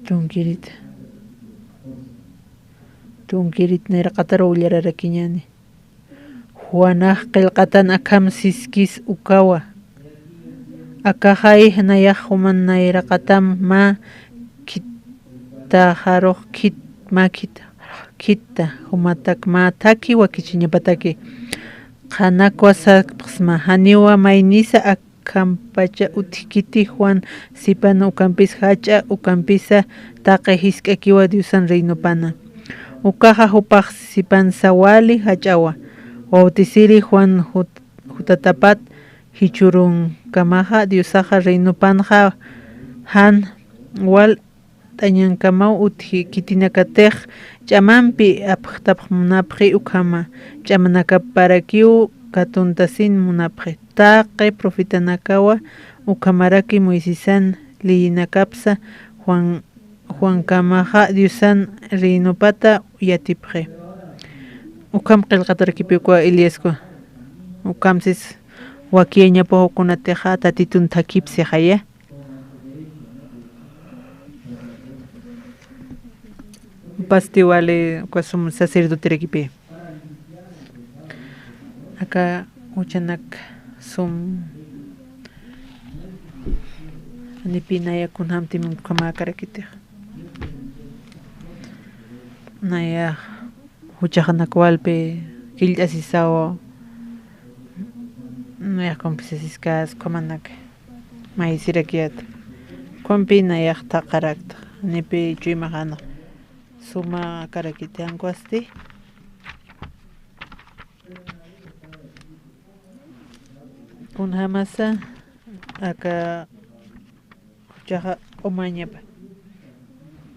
Tunkirit. Tunkirit nayraqataru ullararakiñäni. Juanax qillqatan akham siskis ukawa. Akaxay nayax juman nayraqatam mä khitaxarux khit-, mä khitaxarux khitta, jumatak mä thakhi wakichiñapataki. Qhanakwa sapxsma, janiwa maynisa ak-, khampacha utjkiti Juan sipan ukampis jach'a ukampisa taqi jisk'akiwa Diosan reinopana. Ukaxa jupax sipansa wali jach'awa. Wawtisiri Juan jut-, jutatapat jichhürunkamaxa Diosaxa reinopanxa jan wal t'añankamaw utji, khitinakatix ch'amampi apxtapx munapxi, ukhama ch'amanakaparakiw katuntasin munapxi. Taqi profetanakawa ukhamaraki Moisesan leyinakapsa Juan, Juankamaxa Diosan reinopata yatipxi. Ukham qillqatarakipiwa Eliasku. Ukhamsis wakiyañapaw kunatixa Tatitun thakipsixaya. Pasti wali uka sum sacerdoterakipi. Aka juchanak sum, janipi naya kunjamti munkhamarakitix. Naya juchaxanak walpi killt'asisaw, nayax kumpisasiskas ukhamanak maysirakiyät. Kumpi nayax thaqharakta, janipi chuymaxanx sumakarakiti jan ukhasti. Kunjamasa aka juchaxa q'umañapa.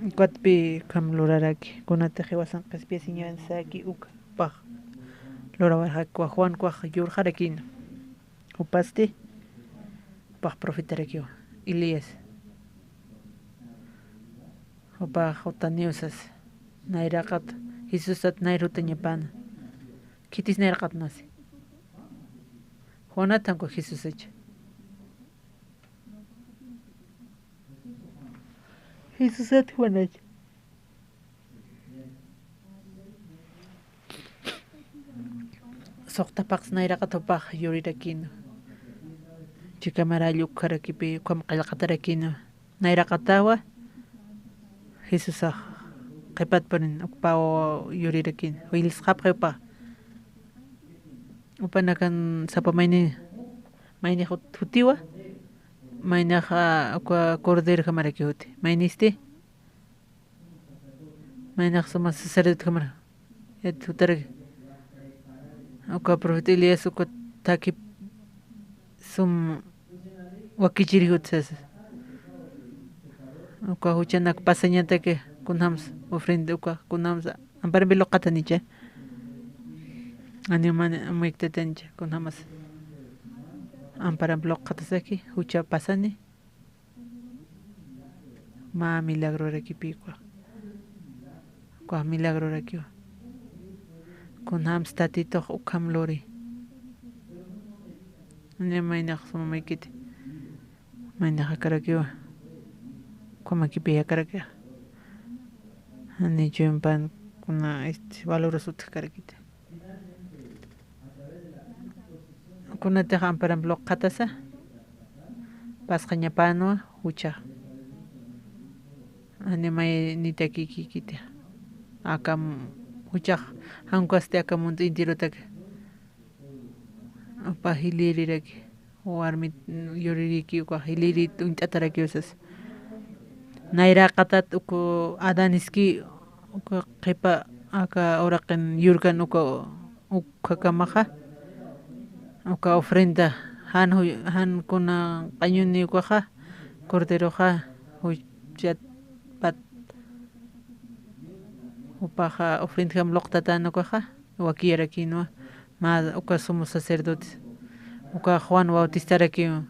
Ukatpi ukham luraraki, kunatix jiwasan qhispiyasiñawan saki uka, jupax lurawarxaki, Juan ukax yurxarakïna. Jupasti, jupax profetarakiwa, Elías. Jupax jutaniw sasa, nayraqat Jesusat nayr jutañapana. Khitis nayraqat nasi. Juanat jan uka Jesusacha. Jesusat Juanacha. Suxtapaqsa nayraqat jupax yurirakïna. Chika maraña ukkarakipi ukham qillqatarakïna. Nayraqatawa Jesusax qhipatparin ukpaw yurirakïna. Wilisxapxi jupax. Jupanakan sapa mayni, mayni jut-, jutiwa, maynaxa uka corderojamarakiw juti. Maynisti, maynax suma sacerdotejamar, yat jutaraki. Uka profeta Elías uka thakip sum wakichiri jut sasa. Uka juchanak pasañataki kunjams ofrenda uka kunjams amparampi luqatanicha. Animan muyktatanicha kunjamas amparampi luqatasaki jucha pasani. Mä milagrorakipi ukax. Ukax milagrorakiwa. Kunjams Tatitux ukham luri. Ni maynax suma maykiti. Maynax jakarakiwa. Ukhamakipi jakarakixa. Ni chuyman kuna, este, valores utjkarakiti. Kunatix amparampi luqatasa, pasxañapanwa juchax. Animay nitakikikiti. Akam juchax, jan ukasti aka mundo enterotaki. Upa jilïriraki, warmit yuririki ukax jilïrit uñt'atarakiw sasa. Nayraqatat uka Adaniski uka qhipa aka uraqin yurkan uka, ukakamaxa, uka ofrenda, jan ju-, jan kuna q'añuni ukaxa, corderoxa, juchat pat, jupaxa ofrendajam luqtatan ukaxa, wakiyarakïnwa, mä uka sumo sacerdotes, uka Juan Bautistarakiw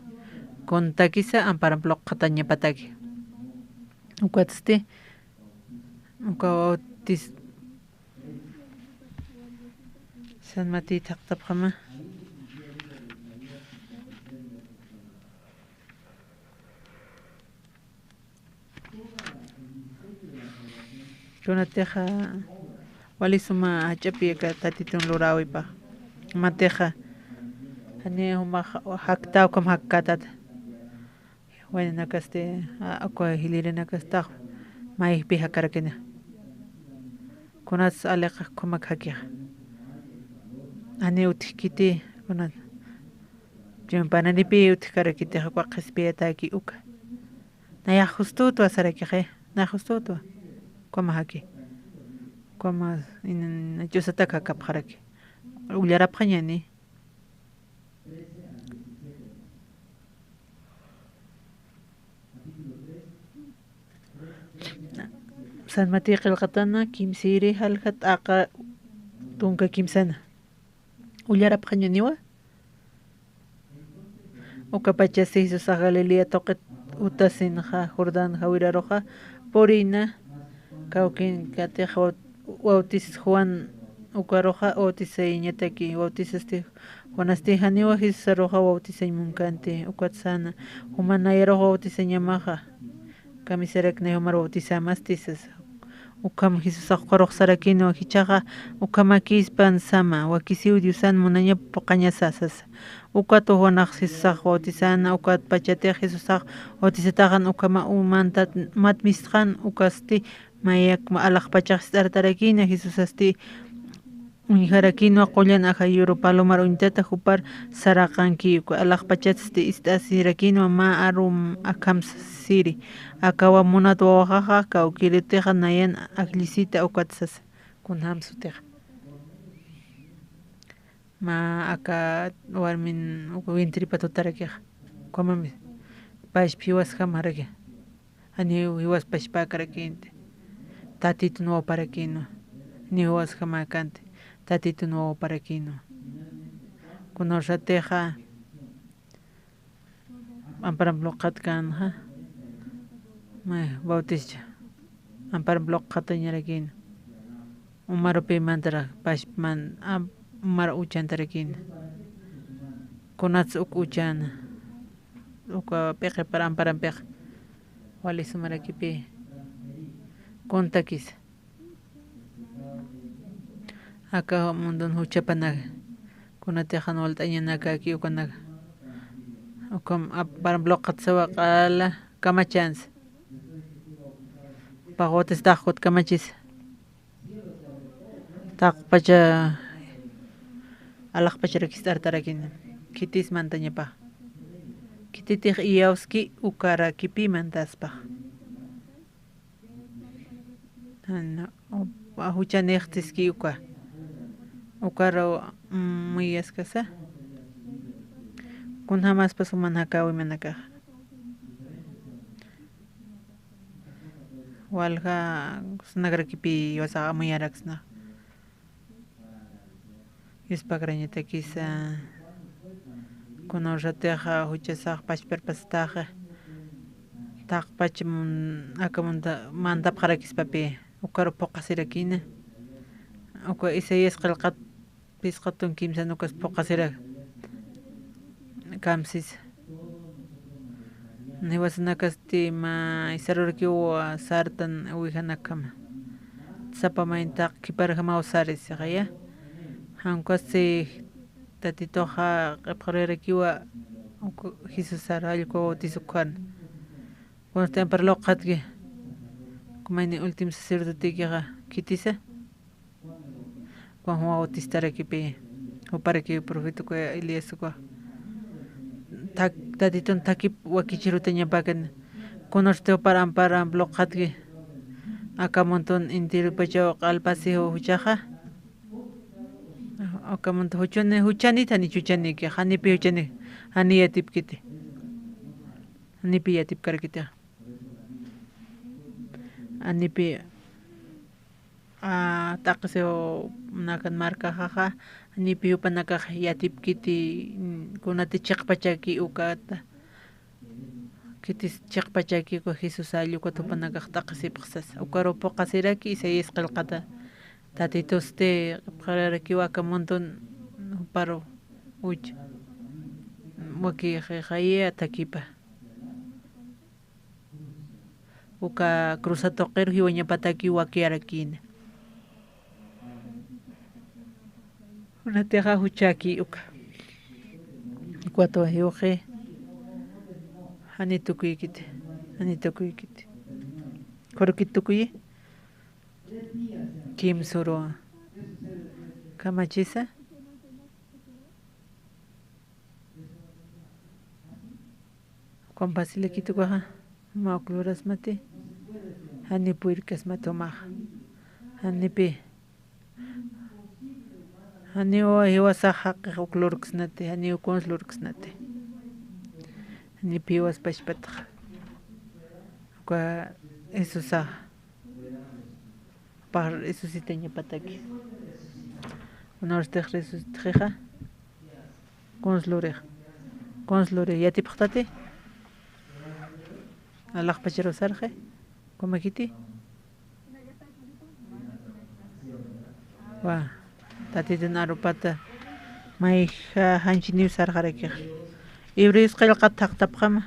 kuntakisa amparampi luqatañapataki. Ukatsti, uka Bautis-, San Mateo thaqtapxama. Kunatixa wali suma jach'api aka Tatitun luräwipax. Matixa, jani jumax jakta ukham jakkätata. Waynanakasti, a, uka jilïrinakastax maypi jakarakini. Kunas alixa ukhamak jakixa. Jani utjkiti, kunas. Chuymananipi utjkarakiti, uka qhispiyataki uka. Nayax justutwa sarakixi, nayax justutwa. Ukhama jaki. Ukhamas, in, ch'usatak jakapxaraki. Ullarapxañani. San Mateo qillqatana, kimsïri jalja t'aqa tunka kimsana. Ullarapxañaniwa. Ukapachasti Jesusax Galilea tuqit utasinxa, Jordán jawiraruxa purïna, kawkinkatix baut-, bautis Juan ukaruxa bautisayañataki, bautisasti Juanasti janiwa Jesusaruxa bautisañ munkanti, ukat säna, juman nayaruxa bautisañamaxa, kamisaraknay jumar bautisämasti sasa. Ukham Jesusax ukarux sarakïnwa, jichhaxa ukhamakïspan sama, wakisiw Diosan munañap phuqhañasa sasa. Ukat Juanax Jesusax bautisäna, ukat pachatix Jesusax bautisataxan ukhama umantat matmistxan, ukasti mayak alaxpachax ist'artarakïna, Jesusasti uñjarakïnwa qullan ajayuru palomar uñtata jupar saraqankï, uka alaxpachatsti ist'asirakïnwa mä arum akham siri. Akawa munat wawaxaxa kawkïritixa nayan ajllisita ukat sasa. Kunjam sutixa. Mä aka warmin uka wintripa tutarakixa. Ukhamami pachpa jiwasjam jaraki. Janiw jiwas pachpäkarakïnti. Tatitun wawaparakïnwa. Janiw jiwasjamäkänti. Tatitun wawaparakïnwa. Kunawsatixa amparamp luqhatkänxa, may bautischa, amparamp luqhatañarakïna. Umarupi mantarak, pachpa man, am-, umar uchantarakïna. Kunats uk uchäna. Uka p'iqipar amparampixa. Wali sumarakipï. Kuntakisa. Aka mundun juchapanaka, kunatix jan walt'añanakaki ukanaka. Ukham amparamp luqhat sawa q'ala kamachänsa. Pax bautisatax kut kamachisa. Taqpacha, alaxpacharak ist'artarakïna. Khitis mantañapax. Khititix iyawski ukarakipï mantaspax. Jan, juchanix tiski uka. Ukaru, mm, muyaskasa. Kunjamaspas juman jakäwimanakax. Walja, snakrakipï wasax amuyaraksna. Yuspakrañatakisa, kunawsatixa juchasax pachparpastaxa, taqpach mun-, aka munda-, mandapxarakispapï, ukaru phuqhasirakïna, uka Isaías qillqat phisqa tun kimsan ukas phuqhasirak, kamsisa. Jiwasanakasti mä sarurakiwa sartan ovejanakjama. Sapa mayni taqi khiparjamaw sarisixa ya. Jan ukasti Tatituxa q'ipxarirakiwa uk Jesusar allquw bautizo ukhan. Kunasti ampar luqhatki. Uk mayni último sacerdotekixa khitisa. Juan Bautistarakipï, juparakiw profeta uka Elías uka. Thak-, Tatitun thakip wakichirutañapäkani. Kunasti jupar ampar amp luqhatki. Aka muntun intirupachaw q'alpasi juchaxa. Aka muntun juchani, juchanit jani chuchaniki, janipï juchani, jani yatipkiti. Janipï yatipkarakiti. Janipï a, t'aqhisiw nakan markaxaxa, janipï jupanakax yatipkiti, kunati chiqpachaki ukata, khitis chiqpachaki uka Jesús jall ukat jupanakax t'aqhisipxsasa. Ukaru phuqhasiraki Isaías qillqata, Tatitusti q'ipxararakiwa aka muntun juparu uch, wakixixa ya thakipa. Uka cruzat tuqiru jiwañapataki wakiyarakïna. Kunatixa juchaki uka. Ukat jiwxi. Jani tukuykiti. Jani tukuykiti. Khurukit tukuyi. Kimsuru. Kamachisa. Ukham facilakiti ukaxa, mä uk lurasmati, jani purirkasmati jumaxa, janipï Janiw jiwasax jaqix uk lurksnati, janiw kuns lurksnati. Janiw jiwas pachpatax. Uka Jesusax. Pax resucitañapataki. Kunawstix resucitxixa. Kuns lurix. Kuns lurix. Yatipxtati. Alaxpacharu sarxi. Kumakiti. Wa, tatitun arupata mayja janchiniw sarxarakixa. Hebreos qillqat thaqtapxama.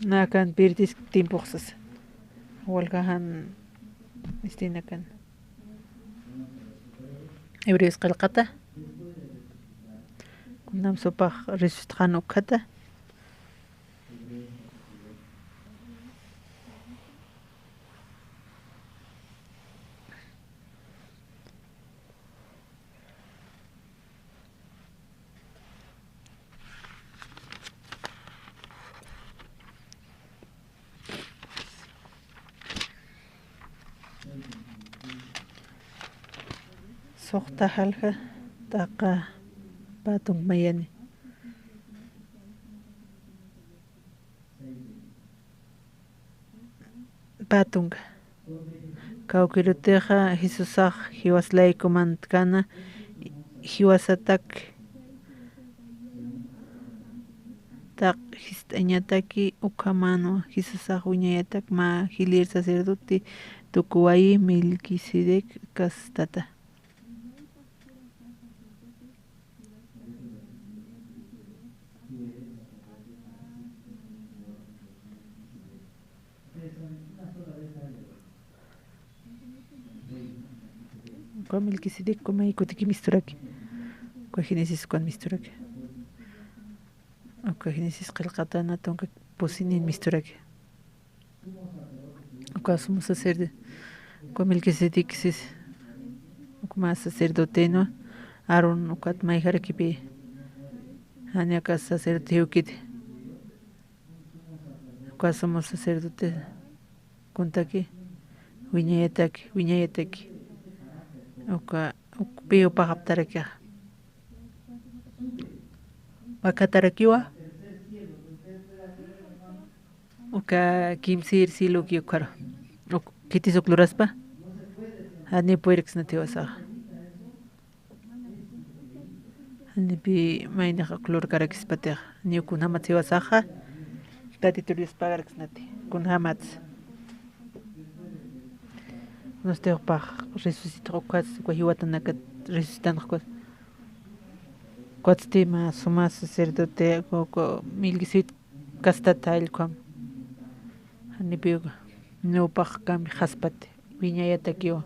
Nakan pirtis tiempoxsas. Walkajan istinakan. Hebreos qillqata. Kunam supax resucitxan ukhata. Suxta jalja taqa patunk mayani. Patunk. Kawkirutixa Jesusax jiwaslay kumantkana jiwasatak taq jist'añataki ukhamanwa Jesusax wiñayatak mä jilir sacerdote tukuwayi Melquisedec kastata. Uka Melquisedec kumay kutiki misturaki. Uka Génesis ukan misturaki. Uka Génesis qillqatana tunka pusinin misturaki. Uka sumo sacerdote, uka Melquisedec sis, uka mä sacerdotenwa, Aarón ukat mayjarakipi, jani aka sacerdote jiwkiti. Uka sumo sacerdote kuntaki, wiñayataki, wiñayataki. Uka, uk, pi upaxaptarakixa. Wakatarakiwa. Uka kimsir siluki ukharu. Uk, khitis uk luraspa. Jani puyrksnati jiwasaxa. Janipi maynixa uk lurkarakispatixa. Janiw kunjamatsa jiwasaxa. Tatitur Dios pagarksnati. Kunjamatsa. Kunasti jupax resucitxa ukhas, uka jiwatanakat resucitanxa ukhas. Ukatsti mä suma sacerdote, uka, uka Melquisedec kastata jall ukham. Janipi uka, nupax kambijaspati, wiñayatakiwa.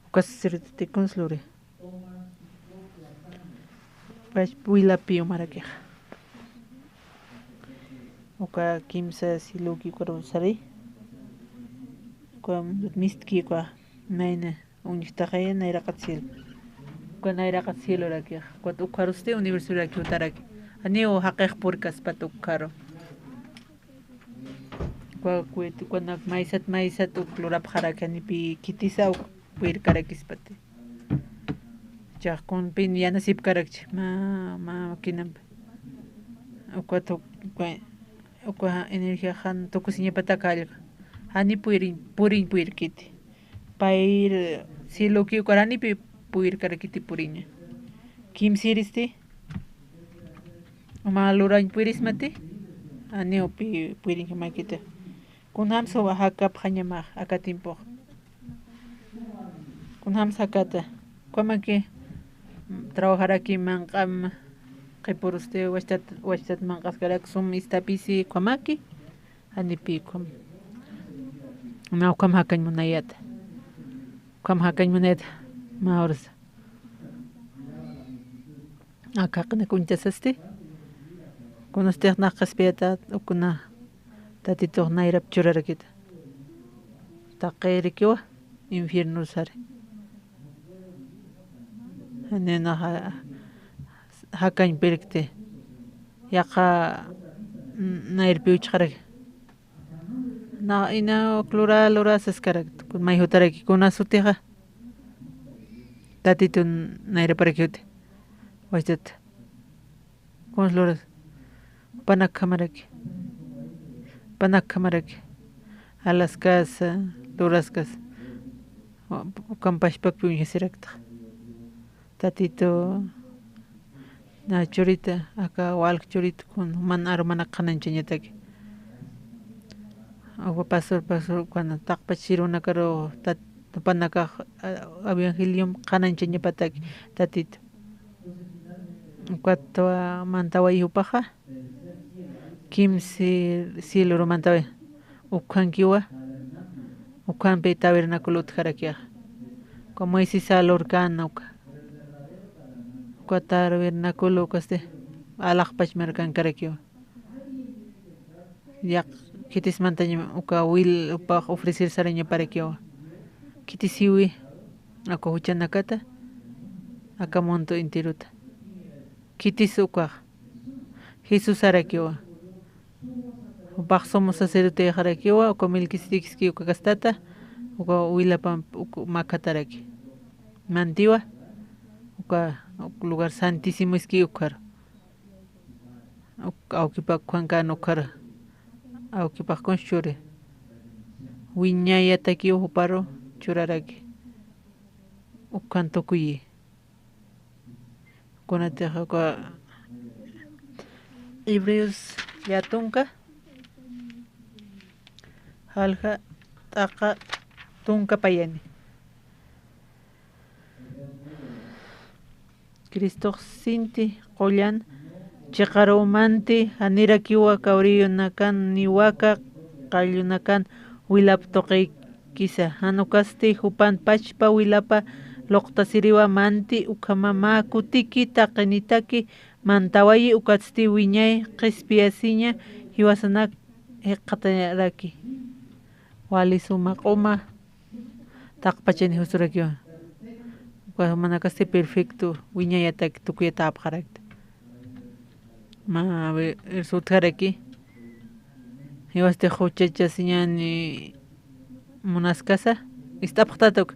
Uka sacerdote kuns luri. Pash wilapi umarakixa. Uka kimsa siluki ukaru sari. Uka mistki uka mayni uñjtaxaya nayraqat cielo. Uka nayraqat cielorakixa. Ukat ukharusti universoraki utaraki. Janiw jaqix purkaspat ukharu. Uka, uka, ukanak maysat, maysat uk lurapxaraki, janipi khitisa uk puyrkarakispati. Chax kunpin yanasipkarakchi, mä, mä kinampi. Ukat uk, uka, uka energía jan tukusiñapatak jallqa. Jani puyriñ, puriñ puyrkiti. Payr cieloki ukar janipi puyrkarakiti puriña. Kimsiristi. Uma lurañ puyrismati, janiw pi puyriñjamakiti. Kunjamsa jakapxañamax aka tiempux. Kunjamsa jakata. Ukhamaki trabajaraki manq'am qhipurusti wachtat, wachtat manq'askarak sum istapisi ukhamaki. Janipi ukham. Mä ukham jakañ munayata. Ukham jakañ munayata. Mä urasa. Aka jaqinak uñtasasti. Kunastix nax qhispiyata, ukuna Tatitux nayrap churarakita. Taqirikiwa, infierno sari. Jani naxa, jakañ pirkti. Yaqa nayrpi uchxaraki. Na ina uk lura lura saskarakta. Kun may jutaraki kuna sutixa. Tatitun nayraparaki juti. Wachata. Kuns luras. Panakjamaraki. Panakjamaraki. Alaskasa, luraskasa. Ukampachpakpi uñjasirakta. Tatitu. Na churita aka walk churita kun man arumanak qhananchañataki. Uka pasur pasur kuna taqpach sirunakaru tupanakax evangelium qhananchañapataki. Tatitu. Ukatwa mantawayijupaxa kimsi siluru mantaway. Ukhankiwa. Ukhampi tabernaculo utjarakixa. Uka moisesa lurkana uka. Uka tabernaculo ukasti alaxpach markankarakiwa. Yaq khitis mantaña uka wil upax ofrecer sarañaparakiwa. Khitis iwi aka juchanakata aka monto intiruta. Khitis ukax jesusarakiwa. Upax sumo sacerdotexarakiwa uka melquisedekiski uka kastata uka wilapamp uk makhataraki. Mantiwa uka lugar santisimoski ukharu. Awkipak juankan ukhar awkipak kunschuri. Wiñayatakiw juparu churaraki. Ukhan tukuyi. Kunatix uka hebreos yatunka jalja t'aqa tunka payani. Cristox sinti qullan chiqarumanti janirakiwa kawriyunakan niwaka qallunakan wilap tuqikisa. Jan ukasti jupan pachpa wilapa luqtasiriwa manti ukhama mä kutiki taqinitaki mantawayi ukatsti wiñay qhispiyasiña jiwasanak jikxataraki. Wali suma q'uma taqpachani jusurakiwa. Uka manakasti perfecto wiñayatak tukuyatapxarakta. Ma ver sutjaraki. Jiwasti juchachasiñani munaskasa ist'apxtata uka.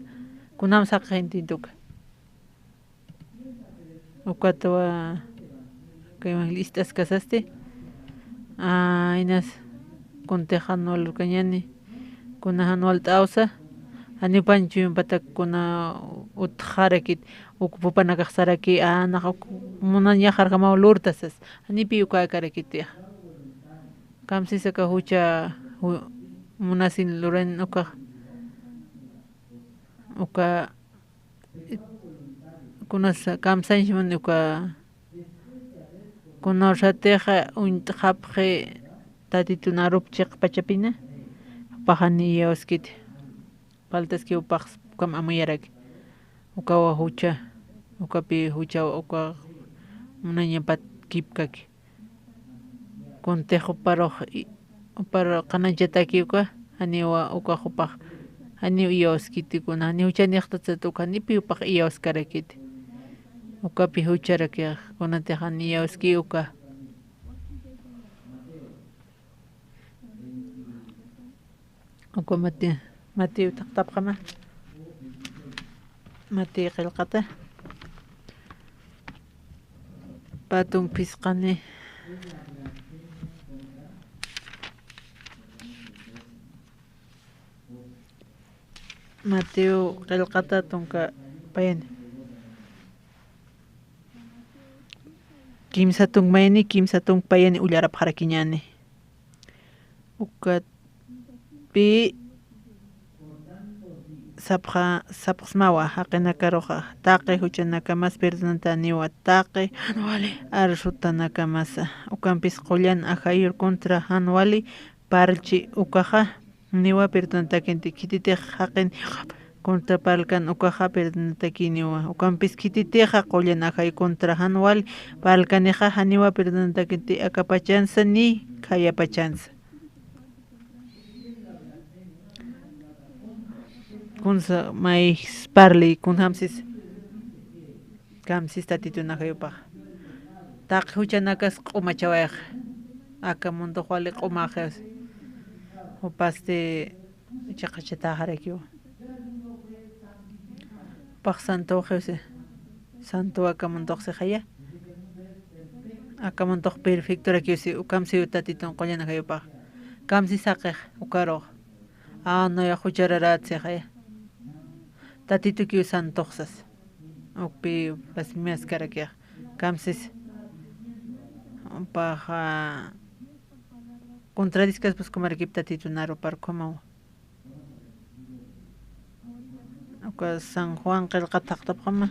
Kunam saqi gentinta uka. Ukatwa kayman list'askasasti. Aynas kunti jan walurkañani. Kuna jan walt'awsa janiw panchuyumpatak kuna utxarakit uk pupanakaxsaraki anax uk munañaxarjamaw lurtasas. Janipi uka akarakitixa. Kamsisaka jucha munasin luran ukax uka kunasa kamsañsmuni uka kunawsatixa uñt'xapxi tatitun arup chiqpachapina. Jupaxani iyawskiti. Faltaski upax ukam amuyaraki. Ukawa jucha ukapi jucha uka munañapat kipkaki. Kuntix uparux uparux qhananchataki uka janiwa ukax upax janiw iyawskiti kuna janiw juchanixtatsat uka janipi upax iyawskarakiti. Ukapi jucharakix kunatix jani iyawski uka. Uka mati mati utaqtapxama. Mati qillqata patun phisqani. Mateo qillqata tunka payani. Kimsa tunka mayani kimsa tunka payani ullarapxarakiñani. Ukatpi sapxsmawa jaqinakaruxa taqi juchanakamas perdonataniwa taqi arsutanakamasa. Ukampis qullan ajayur contra jan wali parlchi ukaxa niwa perdonatakinti khititix jaqin contra parlkan ukaxa perdonatakiniwa. Ukampis khititixa qullan ajay contra jan wali parlkanixa janiwa perdonatakinti akapachansa ni khayapachansa. Kunsa maysparli kunjamsis kamsis tatitun ajayupax. Taqi juchanakas q'umachawayxa. Aka mundux wali q'umaxi. Jupasti chiqachataxarakiwa. Jupax santuxi, santuw aka munduxsi jaya. Aka mundux perfectorakiwsi, ukham siw Tatitun qullan ajayupax. Kamsi saqix, ukarux. A, no, ya juchararätsi jaya. Tatitukiw santuxsas. Ukpi blasfemiaskarakixa. Kamsis. Jupaxa contradiskaspas ukhamaraki Tatitun arupar ukhamawa. Uka San Juan qillqat thaqtapxama.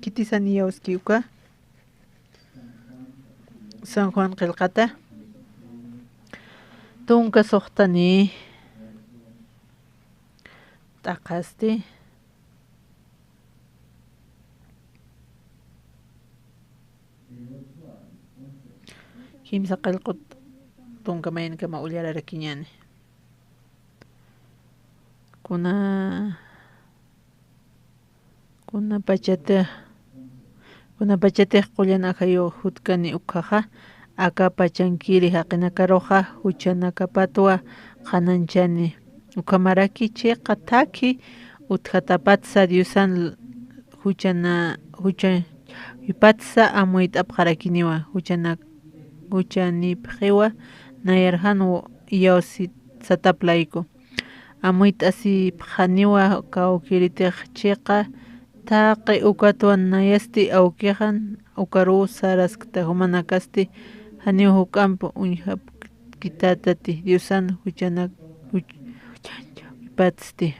Khitis aniyawski uka San Juan qillqata. Tunka suxtani t'aqhasti. Kimsa qillqut tunka mayankama ullararakiñani. Kuna, kunapachatix, kunapachatix qullan ajayu jutkani ukhaxa, aka pachankiri jaqinakaruxa juchanakapatwa qhanañchani. Ukhamaraki chiqa thakhi utjatapatsa Diosan juchana, jucha, yupatsa amuyt'apxarakiniwa, juchana, juchanipxiwa nayar jan iyawsisatap layku. Amuyt'asipxaniwa kawkiritix chiqa thaqi ukatwa nayasti awkixan ukaruw saraskta jumanakasti janiw juk'amp uñjapkitätati Diosan juchanak, juch, juchanipatsti.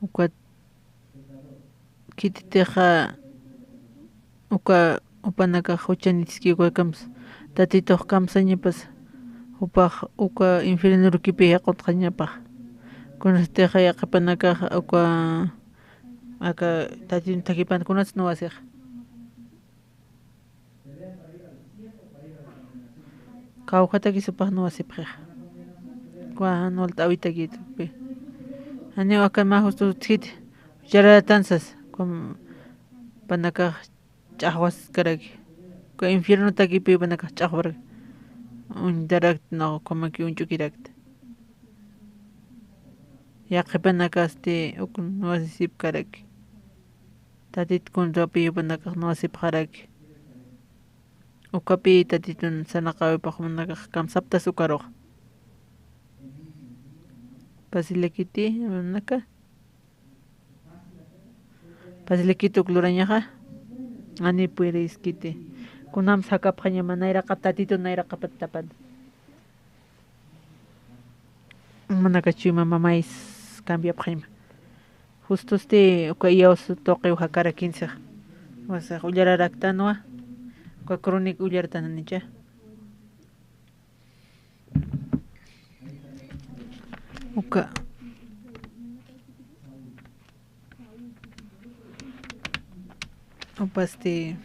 Ukat khititixa uka jupanakax juchanitiski uka kamsa, Tatitux kamsañapas, jupax uka infiernorukipi jiq'utxañapax. Kunatixa yaqhipanakax uka aka Tatitun thakhipan kunats nuwasixa. Kawkhatakis jupax nuwasipxixa. Uka jan walt'äwitakïtwa. Janiw aka mä justu utjiti. Juchararatänsas. Uka jupanakax ch'axwaskaraki. Uka infiernotakipi jupanakax ch'axwaraki. Uñtarakta, no, ukhamaki uñch'ukirakta. Yaqhipanakasti uk nuwasisipkaraki. Tatit kuntrapi jupanakax nuwasipxaraki. Ukhapi Tatitun sarnaqäwipax jumanakax kamsaptas ukarux. Pasilakiti, jumanaka. Pasilakiti uk lurañaxa. Jani puriskiti. Kunjams jakapxañama nayraqat Tatitun nayraqapat tapan. Manakachu ima mamaysa cambiapxayma. Justusti uka iyawsa tuqiw jakarakinsa. Wasix ullararaktanwa. Uka crónica ullartananicha. Uka. Jupasti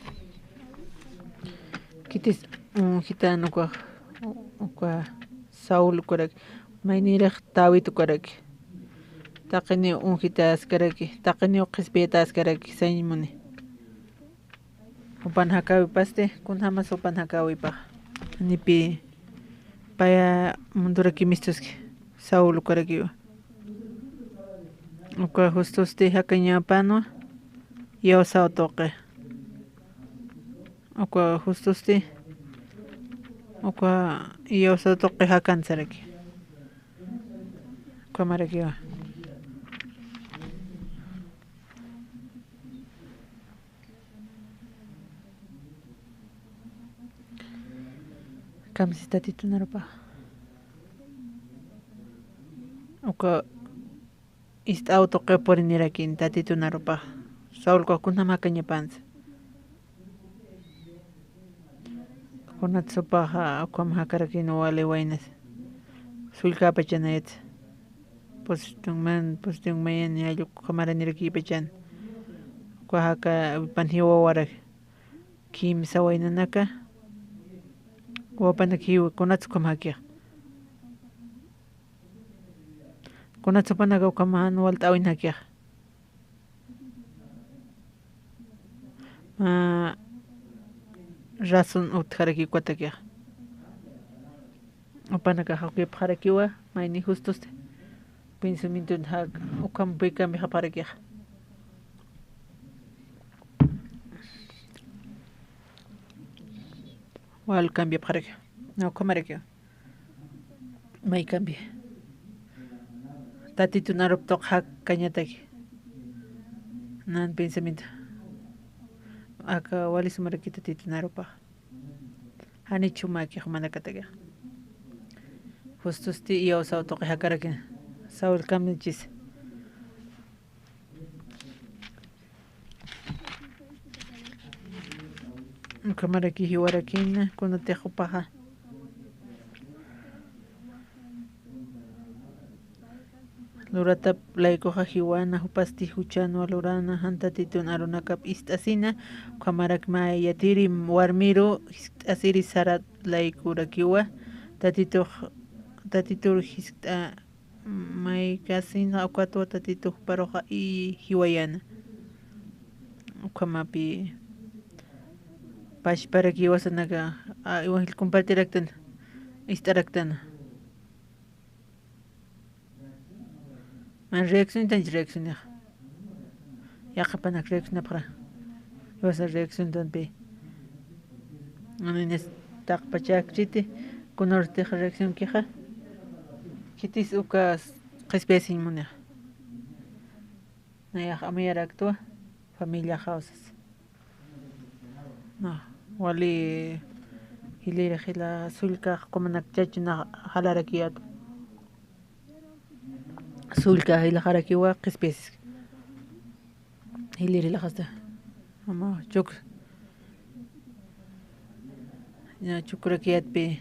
khitis unjitän uka, uka Saúl ukaraki, maynirix David ukaraki. Taqiniw unjitäskaraki, taqiniw qhispiyatäskaraki, sañ muni. Jupan jakäwipasti, kunjamas jupan jakäwipax. Janipi paya mundurakimistuski, Saúl ukarakiwa. Uka justusti jakañapänwa, iyawsaw tuqi. Uka justusti, uka iyawsaw tuqi jakansaraki. Ukhamarakiwa. Kamsi Tatitun arupax. Uka ist'aw tuqiw purinirakin Tatitun arupax. Saulkax kunjam jakañapansa. Kunatsupaxa ukham jakarakin wali waynas. Sullkäpachanayatsa. Pusitun man, pusitun mayan yalluk ukhamaranirakïpachan. Uka jaka pan jiwawarak kimsa waynanaka, wapanak jiwa, kunatsa ukham jakixa. Kunatsa jupanaka ukham jan walt'äwin jakixa. Mä razón utjaraki ukatakixa. Jupanakax jawkipxarakiwa, mayni justusti. Pensamienton jak, ukham pï cambiapxarakixa. Wal cambiapxaraki. Na, ukhamarakiwa. May cambia. Tatitun arup tuq jakañataki. Nan pensamiento. Aka wali sumaraki Tatitun arupax. Jani chumaki jumanakataki. Justusti iyawsaw tuqi jakarakin. Saul Camnichis. Ukhamaraki jiwarakina, kunatix jupaxa. Luratap laykuxa jiwana, jupasti juchanwa lurana, jan Tatitun arunakap ist'asina, ukhamarak mä yatiri warmiru jiskt'asiri Sara laykurakiwa, Tatitux, Tatitur jiskt'a maykasinxa, ukatwa Tatitux juparuxa jiwayana. Ukhamapï pachparak jiwasanaka, a, iwan jil compartiraktan, ist'araktan. Mä reacciontanchi reaccionixa. Yaqhipanak reaccionapxara. Iwasa reacciontanpï. Aninis taqpachakchiti, kunarutix reaccionkixa. Khitis uka qhispiyasiñ munixa. Nayax amuyaraktwa, familiaxaw sas. Na, wali jiliri jila sullkax kumanak chachuna jalarakiyat. Sullka jilaxarakiwa qhispis. Jiliri jilaxasta. Ama chuk. Ya chukrakiyatpi.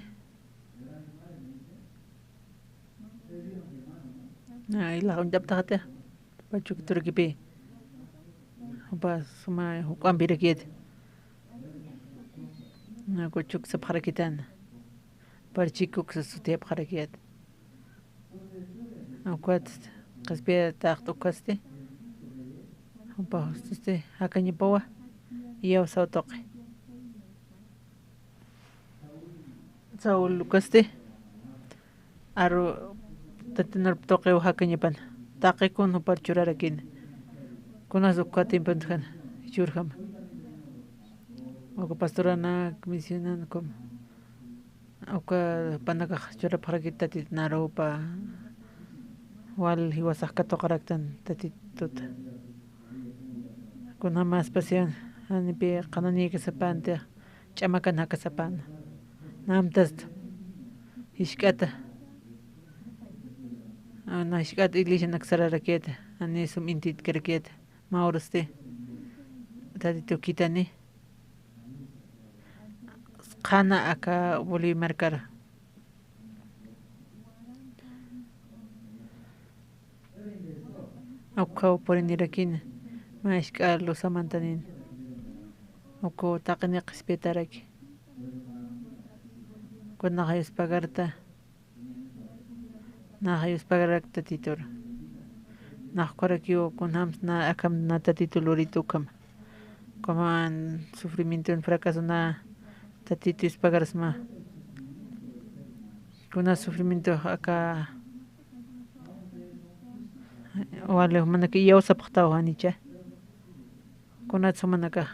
Na, jilax uñt'aptaxati. Jupa chukiturakipï. Jupa suma juk'ampirakiyat. Naku chuk sapxarakitan. Parchikuk sas sutiyapxarakiyat. Ukat qhispiya taqta ukasti. Jupa justusti jakañapawa. Iyawsaw tuqi. Saul ukasti, aru Tatitun arup tuqiw jakañapan, taqi kun jupar churarakina. Kunas uka tiempontjan churjama. Uka pastoranak, misionan, ukham. Uka panakax churapxarakit Tatitun arupa, wal jiwasax katuqaraktan Tatituta. Kunjamas pasión, janipi qhananïkasapanti, ch'amakan jakasapana. Namtasta, jisk'ata. Ana jisk'ata iglesianak sararakiyata, jani sum intitkarakiyata. Mä urusti Tatitu khithani. Qhana aka Bolivia markara. Ukhaw purinirakina, mä jisk'a luzamantanin. Uku taqini qhispiyataraki. Kunaxa yuspagarta, naxa yuspagarak Tatitur. Nax ukharakiw kunjams na akham na Tatitu lurit ukham. Kuman sufrimienton fracaso na Tatitu yuspagarsma. Kuna sufrimiento aka wali jumanaka iyawsapxtaw janicha. Kunats jumanaka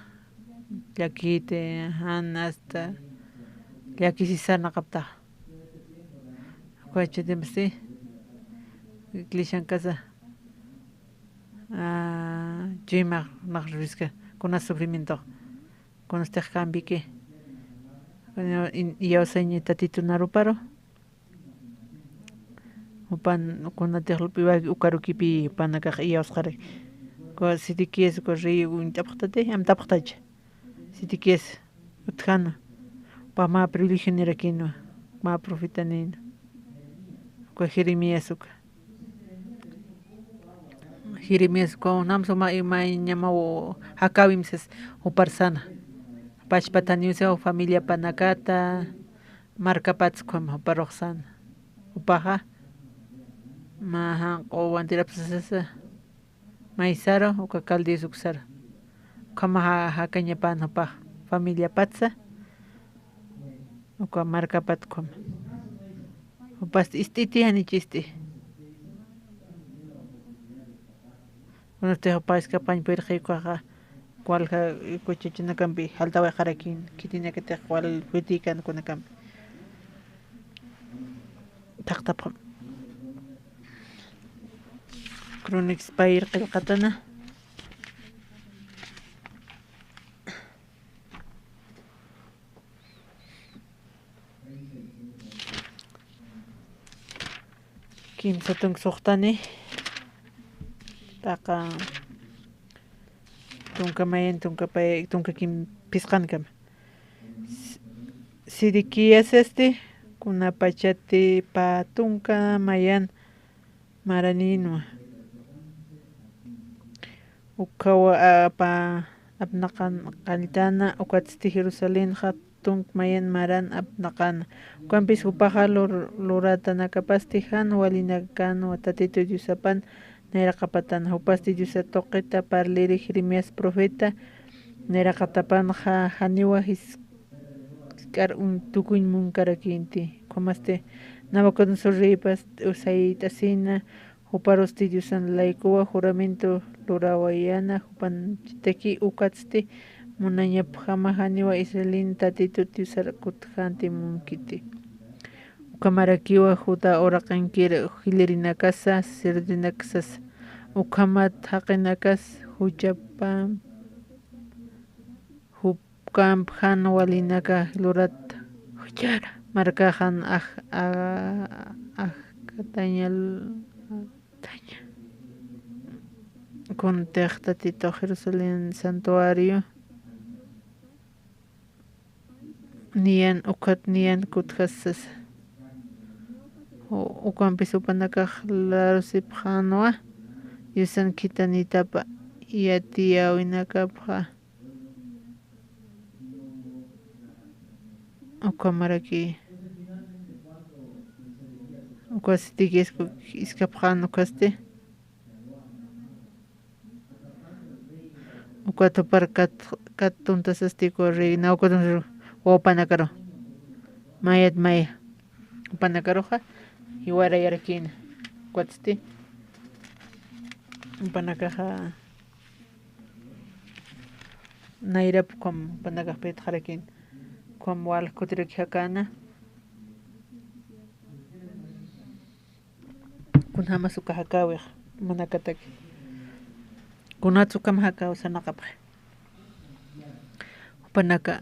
llakiti, jan hasta llakisisarnaqaptax. Ukacha tiemposti iglesian kasa, ah, chuymax nax ruriska, kuna sufrimiento, kunastix cambiki, kuna in-, iyawsañi Tatitu naruparu. Jupan kunatix lup'iwaki ukarukipï jupanakax iyawsqaraki. Uka Sedequías uka rey uñt'apxtati, amtapxtacha. Sedequías utjana. Jupa mä privilegionirakïnwa, mä profetanïnwa. Uka Jeremías uka. Jeremías, kunjam suma imañamaw jakäwim sas, jupar sana. Pachpataniw sa familiapanakata, markapatsa ukham juparux sana. Jupaxa, mä janq'u wantirapsa sasa, maysaru, uka Caldeos uksar. Ukhama ja-, jakañapan jupax familiapatsa, uka markapat ukhama. Jupasti ist'iti, janich ist'i. Kunatix jupax iskapañ puyrxi ukaxa, walja kuchachanakampi jaltawayxarakin, khitinakatix wal witikan kunakampi. Thaqtapxam. Crónicas payir qillqatana. Kimsa tunka suxtani, taqa tunka mayan, tunka pay, tunka kim phisqankama. S-, Sedequiasasti, kunapachati pä tunka mayan maranïnwa. Ukhawa apa apnaqan qalltana, ukatsti Jerusalenxa tunka mayan maran apnaqana. Ukampis jupaxa lur-, luratanakapasti jan walinakanwa Tatitu Diosapan nayraqapatana. Jupasti Diosa tuqita parliri Jeremías profeta nayraqatapanxa janiwa jis-, jisk'ar un-, tukuñ munkarakïnti. Ukhamasti Nabucodonosor reypas sayt'asina, juparusti Diosan laykuwa juramento lurawayana, jupanchitaki ukatsti munañapjama janiwa Israelin Tatitu Diosar kutjänti munkiti. Ukhamarakiwa Judá uraqinkir jilïrinakasa, sacerdotenakasas, ukhamat jaqinakas juchapa, jup-, Ukamp jan walinaka lurat, juchar markaxan aj-, a-, ajkatañal-, taña. Kuntix Tatitux Jerusalén santuario niyan, ukat niyan kutjasas. U-, ukampis jupanakax larusipxänwa, Diosan khitanitapa yatiyäwinakapxa. Ukhamaraki, uka Sedequias iskapxän ukasti. Ukat jupar kat, kat tuntasasti uka rey Nabucodonosor wawapanakaru. Mayat maya. Jupanakaruxa jiwarayarakïna. Ukatsti. Jupanakaxa nayrap ukham jupanakax pitxarakïn, ukham walja kutiraki jakäna, kunjamas uka jakäwix, jupanakataki. Kunats ukham jakäw sarnaqapxi. Jupanaka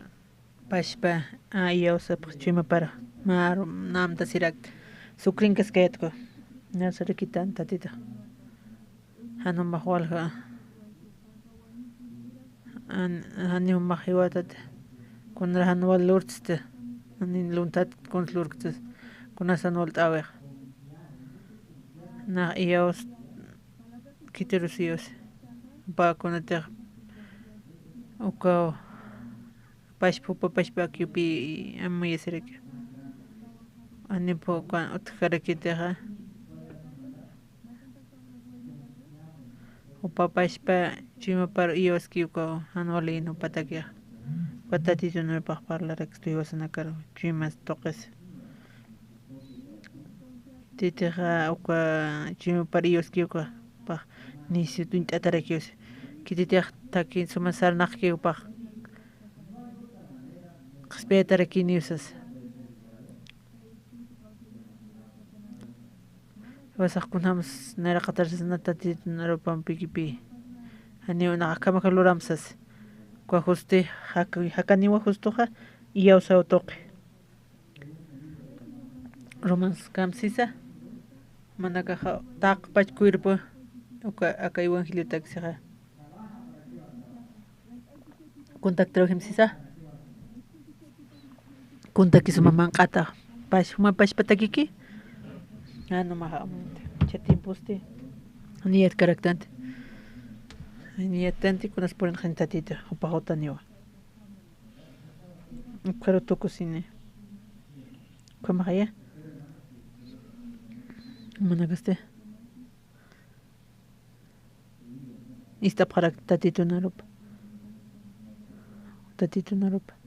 pachpa, a, iyawsapx chuymapar, mä, amtasirakta. Sukrinkaskayät uka. Nasarakitän Tatitux. Jan jumax walja. Jan, jan jumax jiwatat. Kunra jan wal lurtsti. Jan luntat kuns lurktas. Kunas jan wal t'awix. Nax iyaws khitirus iyawsi. Jupa kunatix ukaw pachpa, jupa pachpa akiwpi amuyasiraki. Janipx ukan utjkarakitixa. Jupa pachpa chuymapar iyawaski ukaw jan walïn jupatakixa. Uka Tatitun jupax parlarakstu jiwasanakaru chuymas tuqis. Titixa uka chuymapar iyawaski uka, jupax nisi uñt'atarakiwsi. Khititix thakin suma sarnaqki jupax. Qhispiyatarakiniw sasa. Jiwasax kunjams nayraqatar sasna Tatitun arupampikipi. Janiw nax akhamakar luram sasa. Uka justi, jak-, jakaniwa justuxa, iyawsaw tuqi. Romanos kamsisa, jumanakaxa taqpach cuerpo, uka aka evangeliotaksixa. Contactarawjim sisa. Kuntakisuma manq'ata. Pash, juma pashpatakiki. Ah, no maja, cha tiemposti. Niyat karaktanti. Niya tanti kunas purinxani tatita, jupax utaniwa. Ukharu tukusini. Ukhamaxaya. Manakasti. Ist'apxarak tatitunarupa. Tatitunarupa.